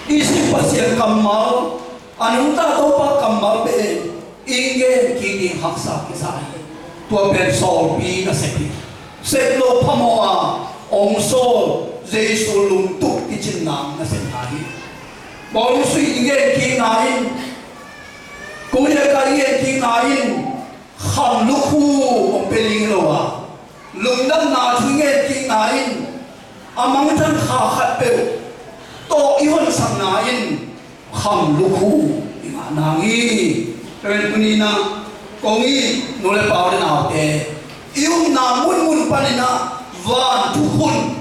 I sik Pasian kammal, a nungta Topa kammal pen i ngen kik ding haksa kisa hi. Tua pen sawlpi nasep hi. Sep loh phamawh a hong sawl Jesu lungtup kicinna nasepna hi. Bawlung sui i ngen kikna in, Korea ka i ngen kikna in, kham lukhu hong pia ding hi lo a, lungdamna thu i ngen kikna in, a mangthang kha khatpeuh tawh i honsakna in kham lukhu i ngah nang hi. Tua pen tuni-in ah kong it nu le pa u le naute, i upna munmun panin ah van thukhun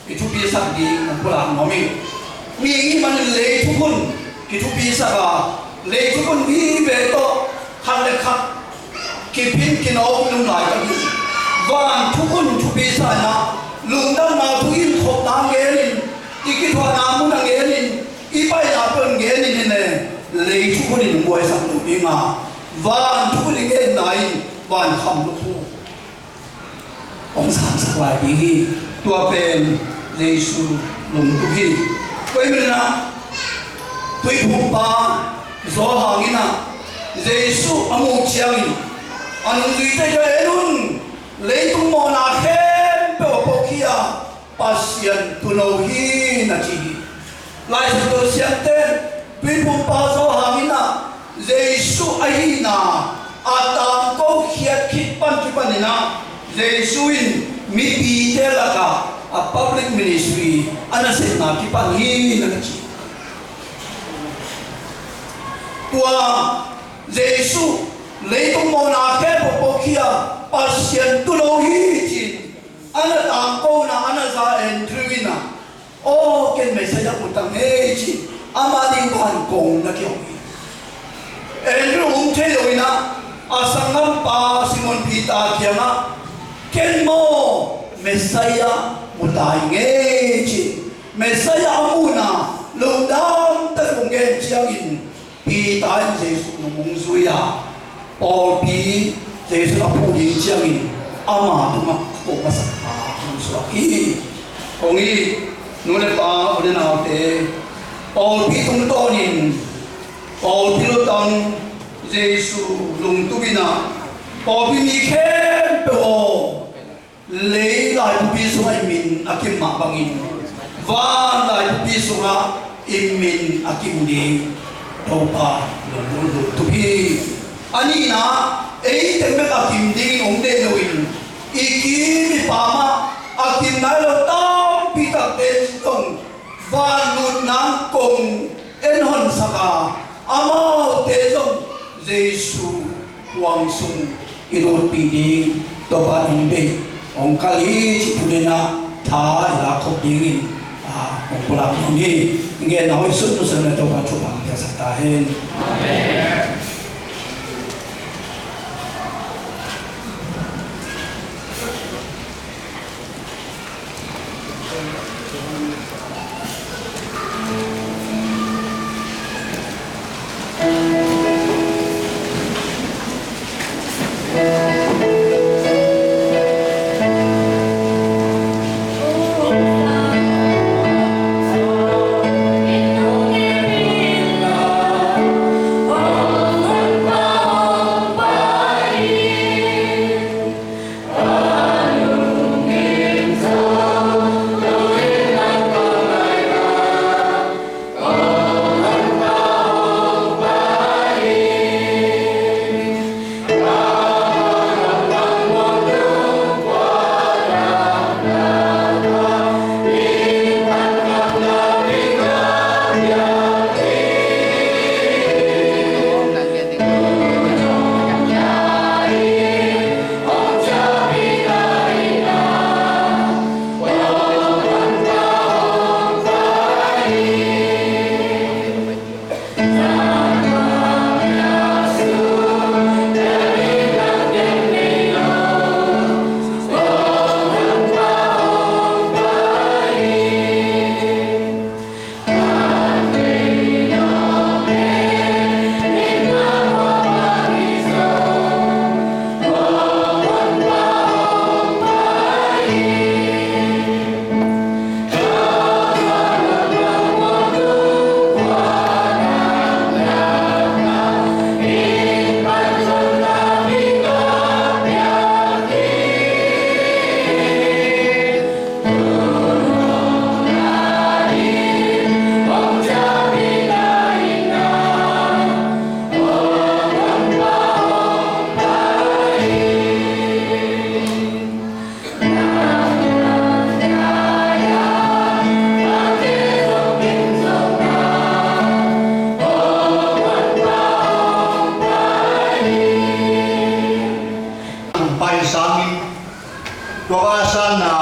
i thupisak ding hong pulak nuam ing. Mi i hih manin lei thukhun kithupisak a, lei thukhun vive tawh khat le khat kiphin kinawk i om laitak hi. Van thukhun thupisak in ah, lungdamna thu i khopna ngenin, i kithuahna mun a ngenin, i paina peuh ngenin hi leh, lei thukhun in hong buaisak lo ding a, van thukhun i ngenna in van kham lukhu. Sangsak lai ding hi. Tua pen Jesu lungtup hi. Tua ahih manin ah Tuiphumpa Johan in ah Jesu a muh ciangin a nungzuite kiangah, "En un, leitung mawhna khempeuh a pokhia Pasian Tuuno hi," na ci hi. Lai Siangtho siamte in Tuiphumpa Johan in ah Jesu ahihna a tangko khiat khit pan kipanin ah Jesu in mipite lakah a public ministry a nasepna kipan hi, na ci. Tua Jesu leitung mawhna khempeuh a pokhia Pasian Tuuno hi ci-in a na tangkona a na za Andrew in ah, "Aw, ken Messiah mu ta ing ei," ci-in ama ding van kong na kihong hi. Andrew um thei lo in ah a sanggampa Simon Peter kiangah, "Ken maw Messiah mu ta ing ei," ci-in Messiah a muhna lungdam tak hong gen ciangin Peter in Jesu nungzui a, pawlpi Jesu a phu ding ciangin ama tungah ko masak a hong suak hi. Kong it nu le pa, u le naute, pawlpi tungtawnin pawlpi lutang Jesu lungtup in ah, pawlpi mi khempeuh aw, lei laibupi sungah i min a kim mah bangin, van laibupi sungah i min a kim ding Topa lungdam lungtup hi. A nihna, ei teng bek a kim dingin om deih loin, i kim i pam ah a kim nai lo tampi takte zong vanlutna kong en honsak a, amaute zong Jesu huang sung i lutpih ding Topa in bei hong kal hi cih thu nena tha i lak khop dingin, a, hong pulak ding hi. Ngen nau i sut nusia na Topa thupha piaksak ta hen. Amen. Pai sangin tua a sanna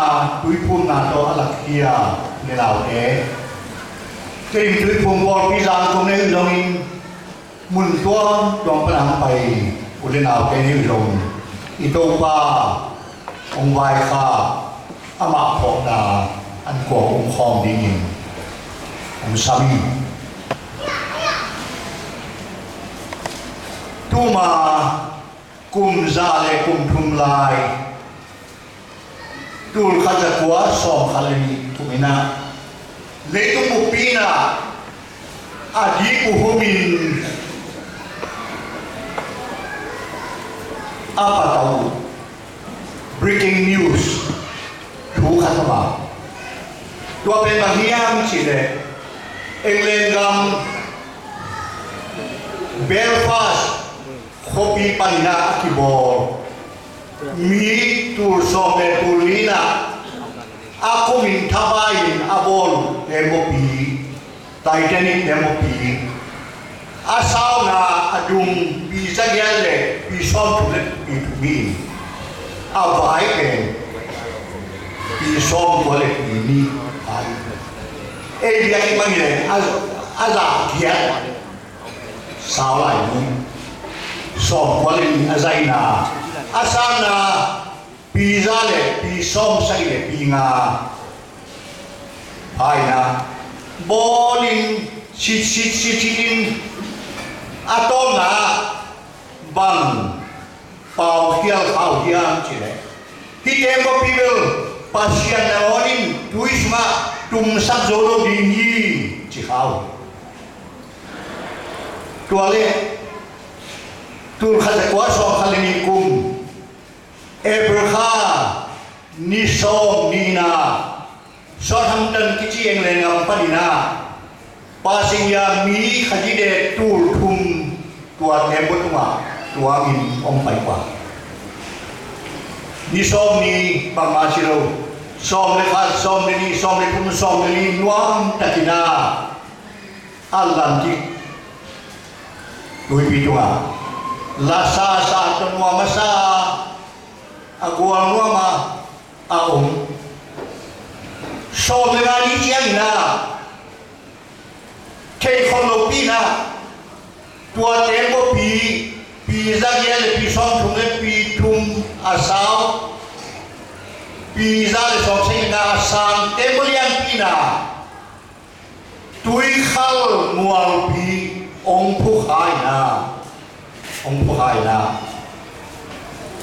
tuiphumna tawh a lakkhia le laute, kei in tuiphum pawlpi zang kong nei uh zongin, mun tuamtuam pan a hong pai u le naute ni uh zong, i Topa hong vaikhak, amah phawkna an kuang um khawm dingin hong sam hi. Tuma kum za le kum thum lai Tul khat za kua sawm khat le nih kum in ah, leitung buppi in ah a dik uh humin a patau uh breaking news thu khat om a. Tua pen bang hiam cih leh, England gam Belfast khuapi panin ah a kibawl mi tul sawm le tul li in ah a kumin thapai in a bawl uh teembaw pi, Titanic teembaw pi, a sauna a dung pi zagiat le pi sawmthum le pi thum hi. A vai pen pi sawmkua le pi nih a hi. Ei biakinn bang hi leh a, a za giat sau lai ni. Sawmkua le nih a zaina, a sanna pi za le pi sawmsagih le pi nga a hi in ah, bawlin sit sit sit sit in a tawpna bang pau khial kha uh hiam cih leh, hih teembaw pi bel Pasian nangawn in tui sungah tumsak zo lo ding hi, ci kha uh. Tua leh tul khat za kua sawm khat le nih kum April kha ni sawm ni in ah, Southampton kici England gam panin ah passenger mi khat zi le tul thum tua teembaw tungah tuangin hong pai uh a. Ni sawm ni bangmah ci lo, sawm le khat, sawm le nih, sawm le thum, sawm le li nuam takin ah Atlantic tuipi tungah la sa sa tawh nuam a sa, a gual nuam a a om. Sawm le nga ni ciangin ah thei khol lopi in ah tua teembaw pi, pi za giat le pi sawmthum le pi thum a sau, pi za le sawmsagih le nga a sang teembaw lianpi in ah tuikhal mualpi hong phukha in ah, hong phukha in ah,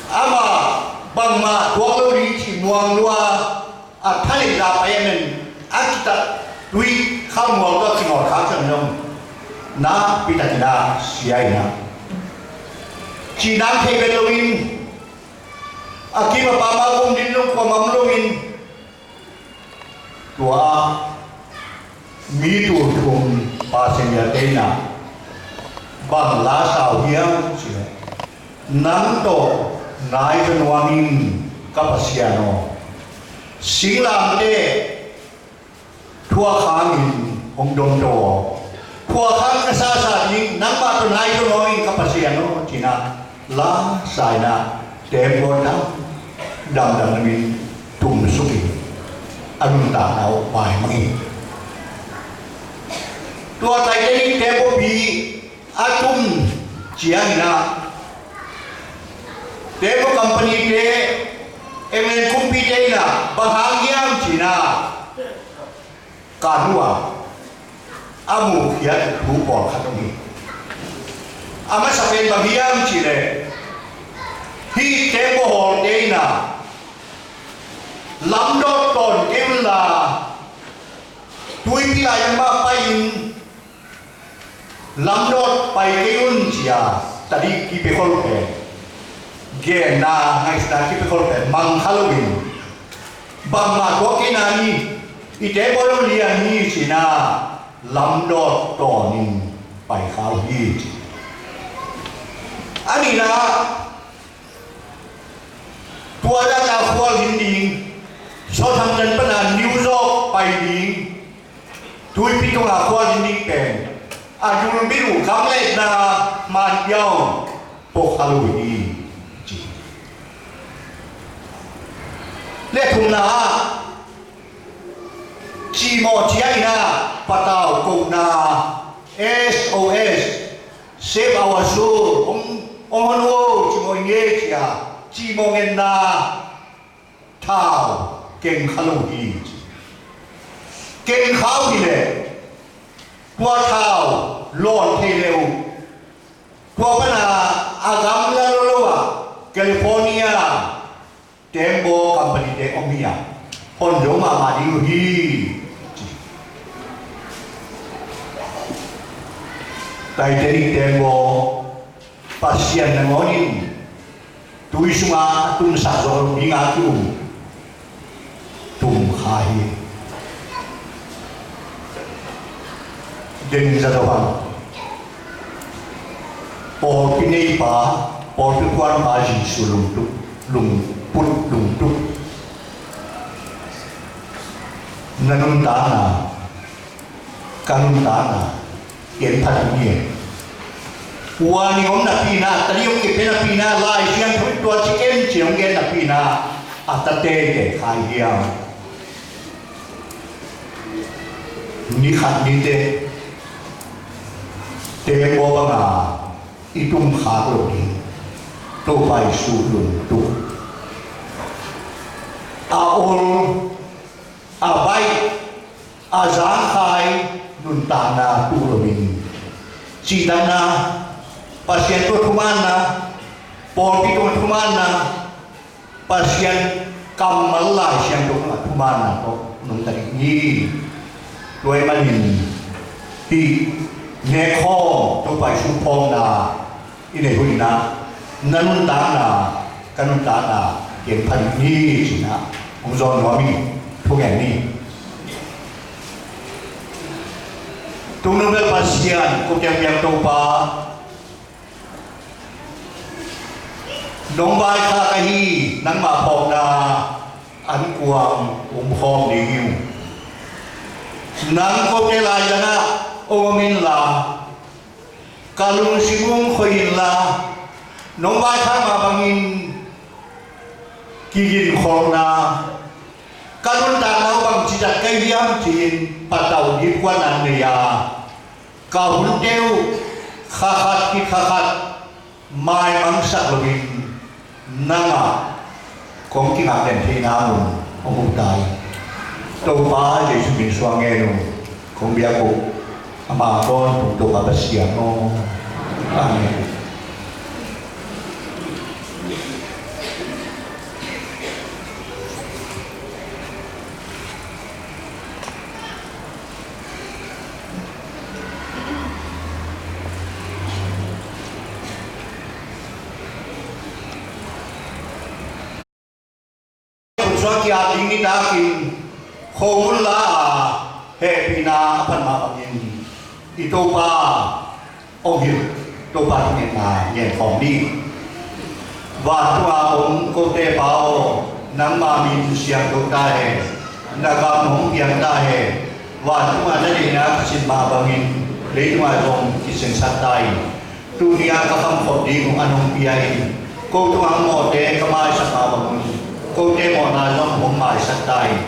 amah bangmah tuak lo ding cih muang lua a, thaneihna pai a men a kitat tuikhal mual tawh kingawt kha ciang dong nakpi takin ah sia in ah, cihnang thei vet loin, a kim a pam a um ding dong kuamah om loin, tua mi tul thum passenger-te in ah bang la sa uh hiam cih leh, nang tawh nai zaw nuam ing ka Pasian aw, singlamteh thuakhangin hong domto aw, thuakhang na sasa ding nangmah tawh nai zaw nuam ing ka Pasian aw, ci in ah la sa in ah teembaw dang damdam in tumsuk in a nuntakna uh maimang hi. Tua Titanic teembaw pi a tum ciangin ah teembaw company-te, England kumpite in ah bang hang hiam ci in ah kan uh a, a muhkhiat thu pawlkhat om hi. A masa pen bang hiam cih leh, hih teembaw hawlte in ah lamdawt tawn kei un la, tuipi lai mah pai-in lamdawt pai kei un, ci-a tadi kipiakhol pen, genna ngaihsutna kipiakhol pen mang kha loin, bangmah tuak kei na ni, i teembaw lian hi, ci in ah lamdawt tawnin pai kha uh hi, ci. A nihna, tua zah a khualzin ding, Southampton pan a New York pai ding, tuipi tungah khualzin ding pen a dulbit uh gamletna man pia uh pawlkhat uh hi, ci. Le thumna ah, cimawh ciangin ah patau kohna, S O S, save our soul, hong, hong hon uh, cimawh ing e, ci-a cimawh ngetna thau keng kha lo hi, ci. Keng kha uh hi leh tua thau lawn thei le uh, tua pan a, a gamla lo lo ah California Tembaw company te om hi a, hon zo mahmah ding uh hi, ci. Titanic tembaw Pasian nangawn in tui sungah a tumsak zawh lo dingah a ki-um tum kha hi. Denin zato hang pawlpi neipa, pawlpi kuanpa Jesu lungtup, lungput, lungtup. Na nuntakna, ka nuntakna, ken phat ni e. Ua ni om napi-in ah, tali hong kipia napi-in ah, Lai Siangtho in tua ci ken ci hong gen napi-in ah, a tate ken khai hiam? Ni khat ni te, tembaw banga i tum khak lo ding, Topa Jesu lungtup. A ol, a baih, a zangkhai nuntakna tuh loin, cihtakna, Pasian tungah thumanna, pawlpi tungah thumanna, Pasian kammal Lai Siangtho tungah thumanna tawh nungta ding hi. Tua ahih manin hih nekkhawm, Topa Jesu phawkna i neih hun in ah, na nuntakna, ka nuntakna, ken phat ni ci-in ah hong zawn nuam hi. Thungen ni. Tungnung bel Pasian, ko kiang piang Topa, nong vaikhak ahi nangmah phawkna ankuang um khawm ding hi ung. Nang kote laizangah hong om inla, ka lungsim hong khoi inla, nong vaikhak mah bangin kiginkholhna, ka nuntakna uh bangci zat ka hi hiam ci-in patauh ding kua'n nei a, ka hunte uh kha khat khit kha khat maimangsak loin, nangah kong kingak den theihna mun hong uk ta in. Topa Jesu min suang ngen ung. Kong biak uh ama kawn tung Topa Pasian aw. Amen. Khutsuak kiat ding nitakin khomun la a hehpihna a phat mah bangin i Topa hong hilh, Topa thungetna ngen khawm ni. Vantunga om kote Pa aw, nangma min siangtho ta hen. Na gam hong piang ta hen. Vantunga na deihna kisin mah bangin leitunga zong kisinsak ta in. Tuni-a ka khamkhop ding uh an hong pia in. Ko tungah mawhte ka maisak mah bangin kote mawhna zong hong maisak ta in.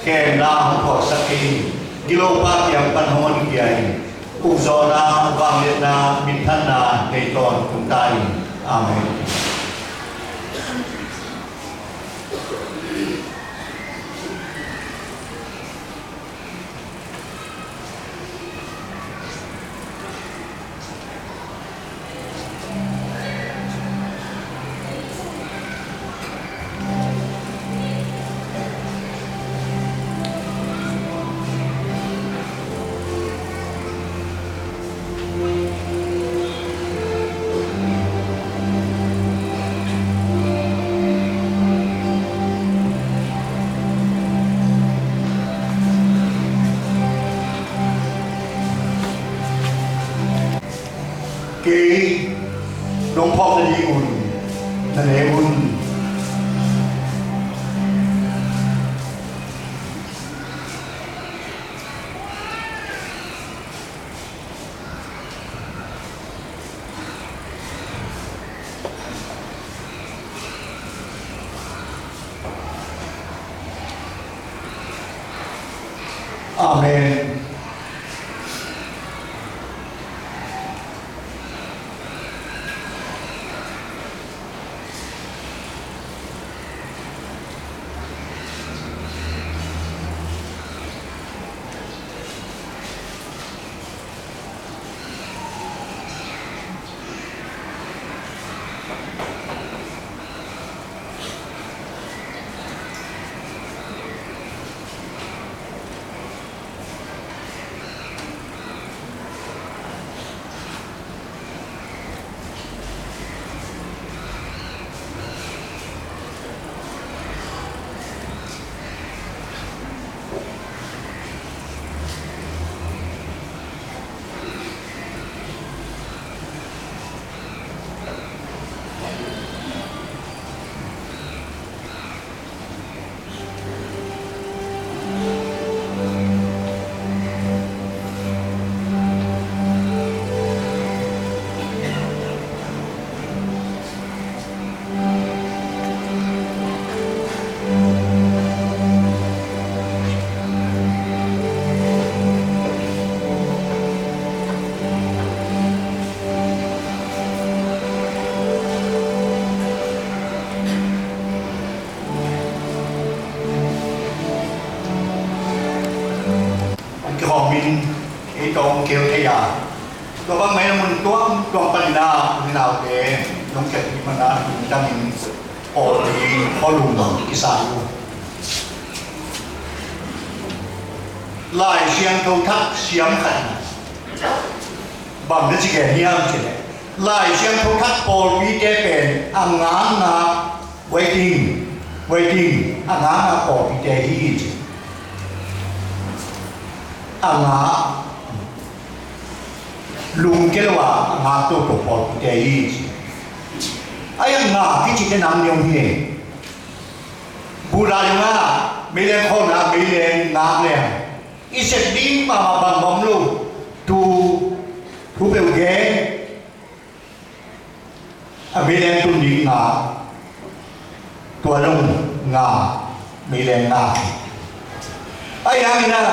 Khemna hong thuaksak in. Gilo Pa kiang pan hong honkhia in. Ukzawhna, vangliatna, minthanna nei tawntung ta in. Amen. Kei nong phawk nading un na ne un. Amen. Tawng keu thei a, tua bang mai na mun tuamtuam panin a, u le naute nong kep hi mana, lungdamin pawlpi khualung kisa hi uh. Lai Siangtho Thak siam khat in bang na ci gen hiam cih leh, Lai Siangtho Thak pawlpite pen a ngakngak, waiting, waiting, a ngakngak pawlpite hi ci. A ngak, lungkia lo a, a ngak toto pawlpite hi ci. A ngak kici te nam ni om hi. Buddha zong a, meileng khawlna, meileng ngak leng i sep ding mahmah bang bang lo. Tu, tu peuh gen, a meileng tun ding ngak, tua zong ngak, meileng ngak. Ahi hangin a,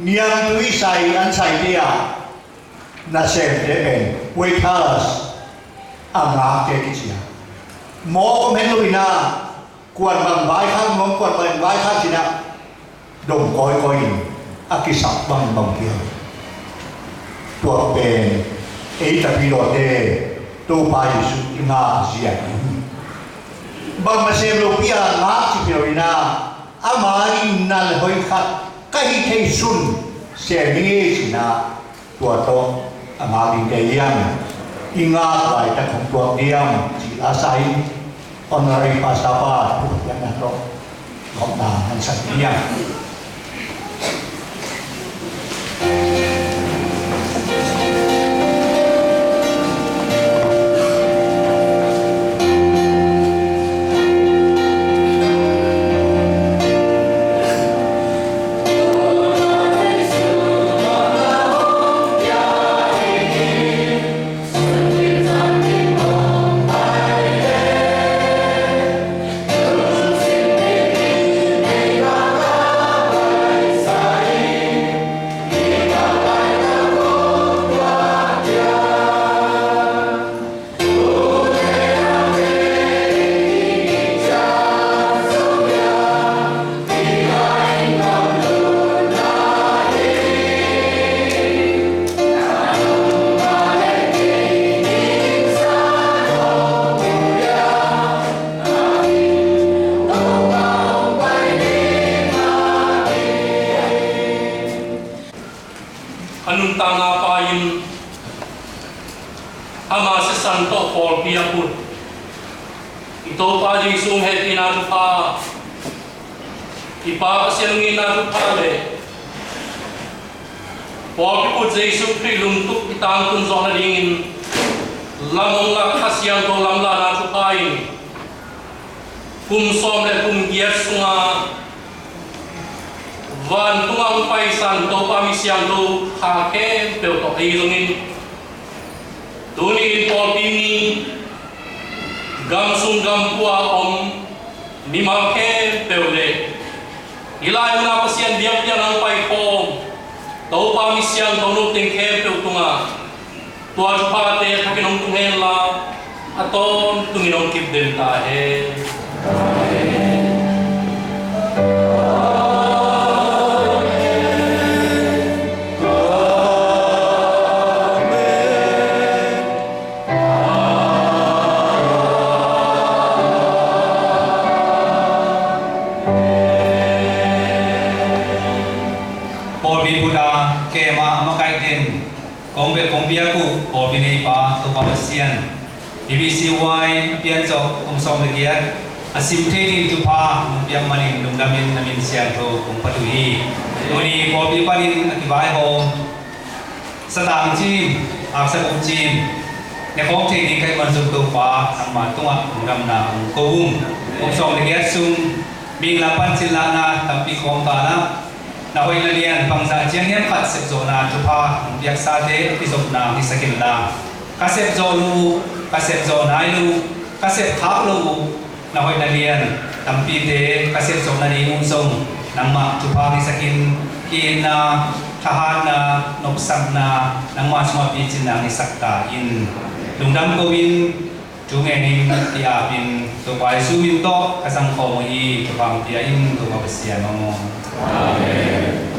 niangtui sai, an saite a, nasemte pen waiters, a ngakte kici a. Mawk om hen lo in a, kuan bang vaikhak mawk, kuan bang vaikhak ci-in a, dong kawikawi in a kisap bangbang hi a. Tua pen ei tapidawte Topa Jesuh i ngak zia hi. Bangmah sem lopi a ngak ci hi lo in a, ama in nal hoih khat ka hih theih sun sem hi ing ci-in a, tua tawh a ngak dingte hiam, i ngak laitak hong tuak diam cih la sa in, Honorary Pastor pa thu piakna tawh gawmna hong sak ding hiam. A nuntakna pa in ama sisan tawh pawlpi a put i Topa Jesuh hehpihna thupha, i Pa Pasian ngeina thupha le pawlpi put Jesuh Khrih lungtup i tangtun zawh nadingin lam hong lak Kha Siangtho lamlahna thupha in kum sawm le kum giat sunga vantung a hong paisan Topa mi siangtho kha khempeuh tawh ahi zongin, tuni in pawlpi mi, gam sung gam pua a om mimal khempeuh le hih lai munah Pasian biakpiakna hong paikhawm Topa mi siangtho nuteng khempeuh tungah tua thuphate thakin hong tung hen la, a tawntungin hong kip den ta hen. Pawlpi put a kem a makaih den kong bel kong biak uh pawlpi neipa Topa Pasian, B B C Y a pian zawh kum sawm le giat a sim thei ding thupha nong piak manin lungdamin na min siangtho kong phat uh hi. Tuni pawlpi panin a kivaihawm satang cim, aksa kong cim, ne khawm thei ding ka hih manzuk Topa nangma tungah lungdamna kong ko ung. Kum sawm le giat sung mihing lam pan cin lahna tampi khawm ta na, na hoih na lian bangzah ciang hiam khat sepzawhna thupha hong piaksate a kizopna hong hisak inla, ka sepzawh lo uh, ka sepzawh nai lo uh, ka sepkhak lo uh, na hoih na lian tampite ka sepzawh nading uh zong nangmah thupha hong hisak in, ki-itna, thahatna, nopsakna nangmah sungah picinna hong hisak ta in. Lungdam ko in, thu ngenin ki-apin Topa Jesuh min tawh ka zangkhawm uh hi. Thupha hong pia in Topa Pasian aw. Amen.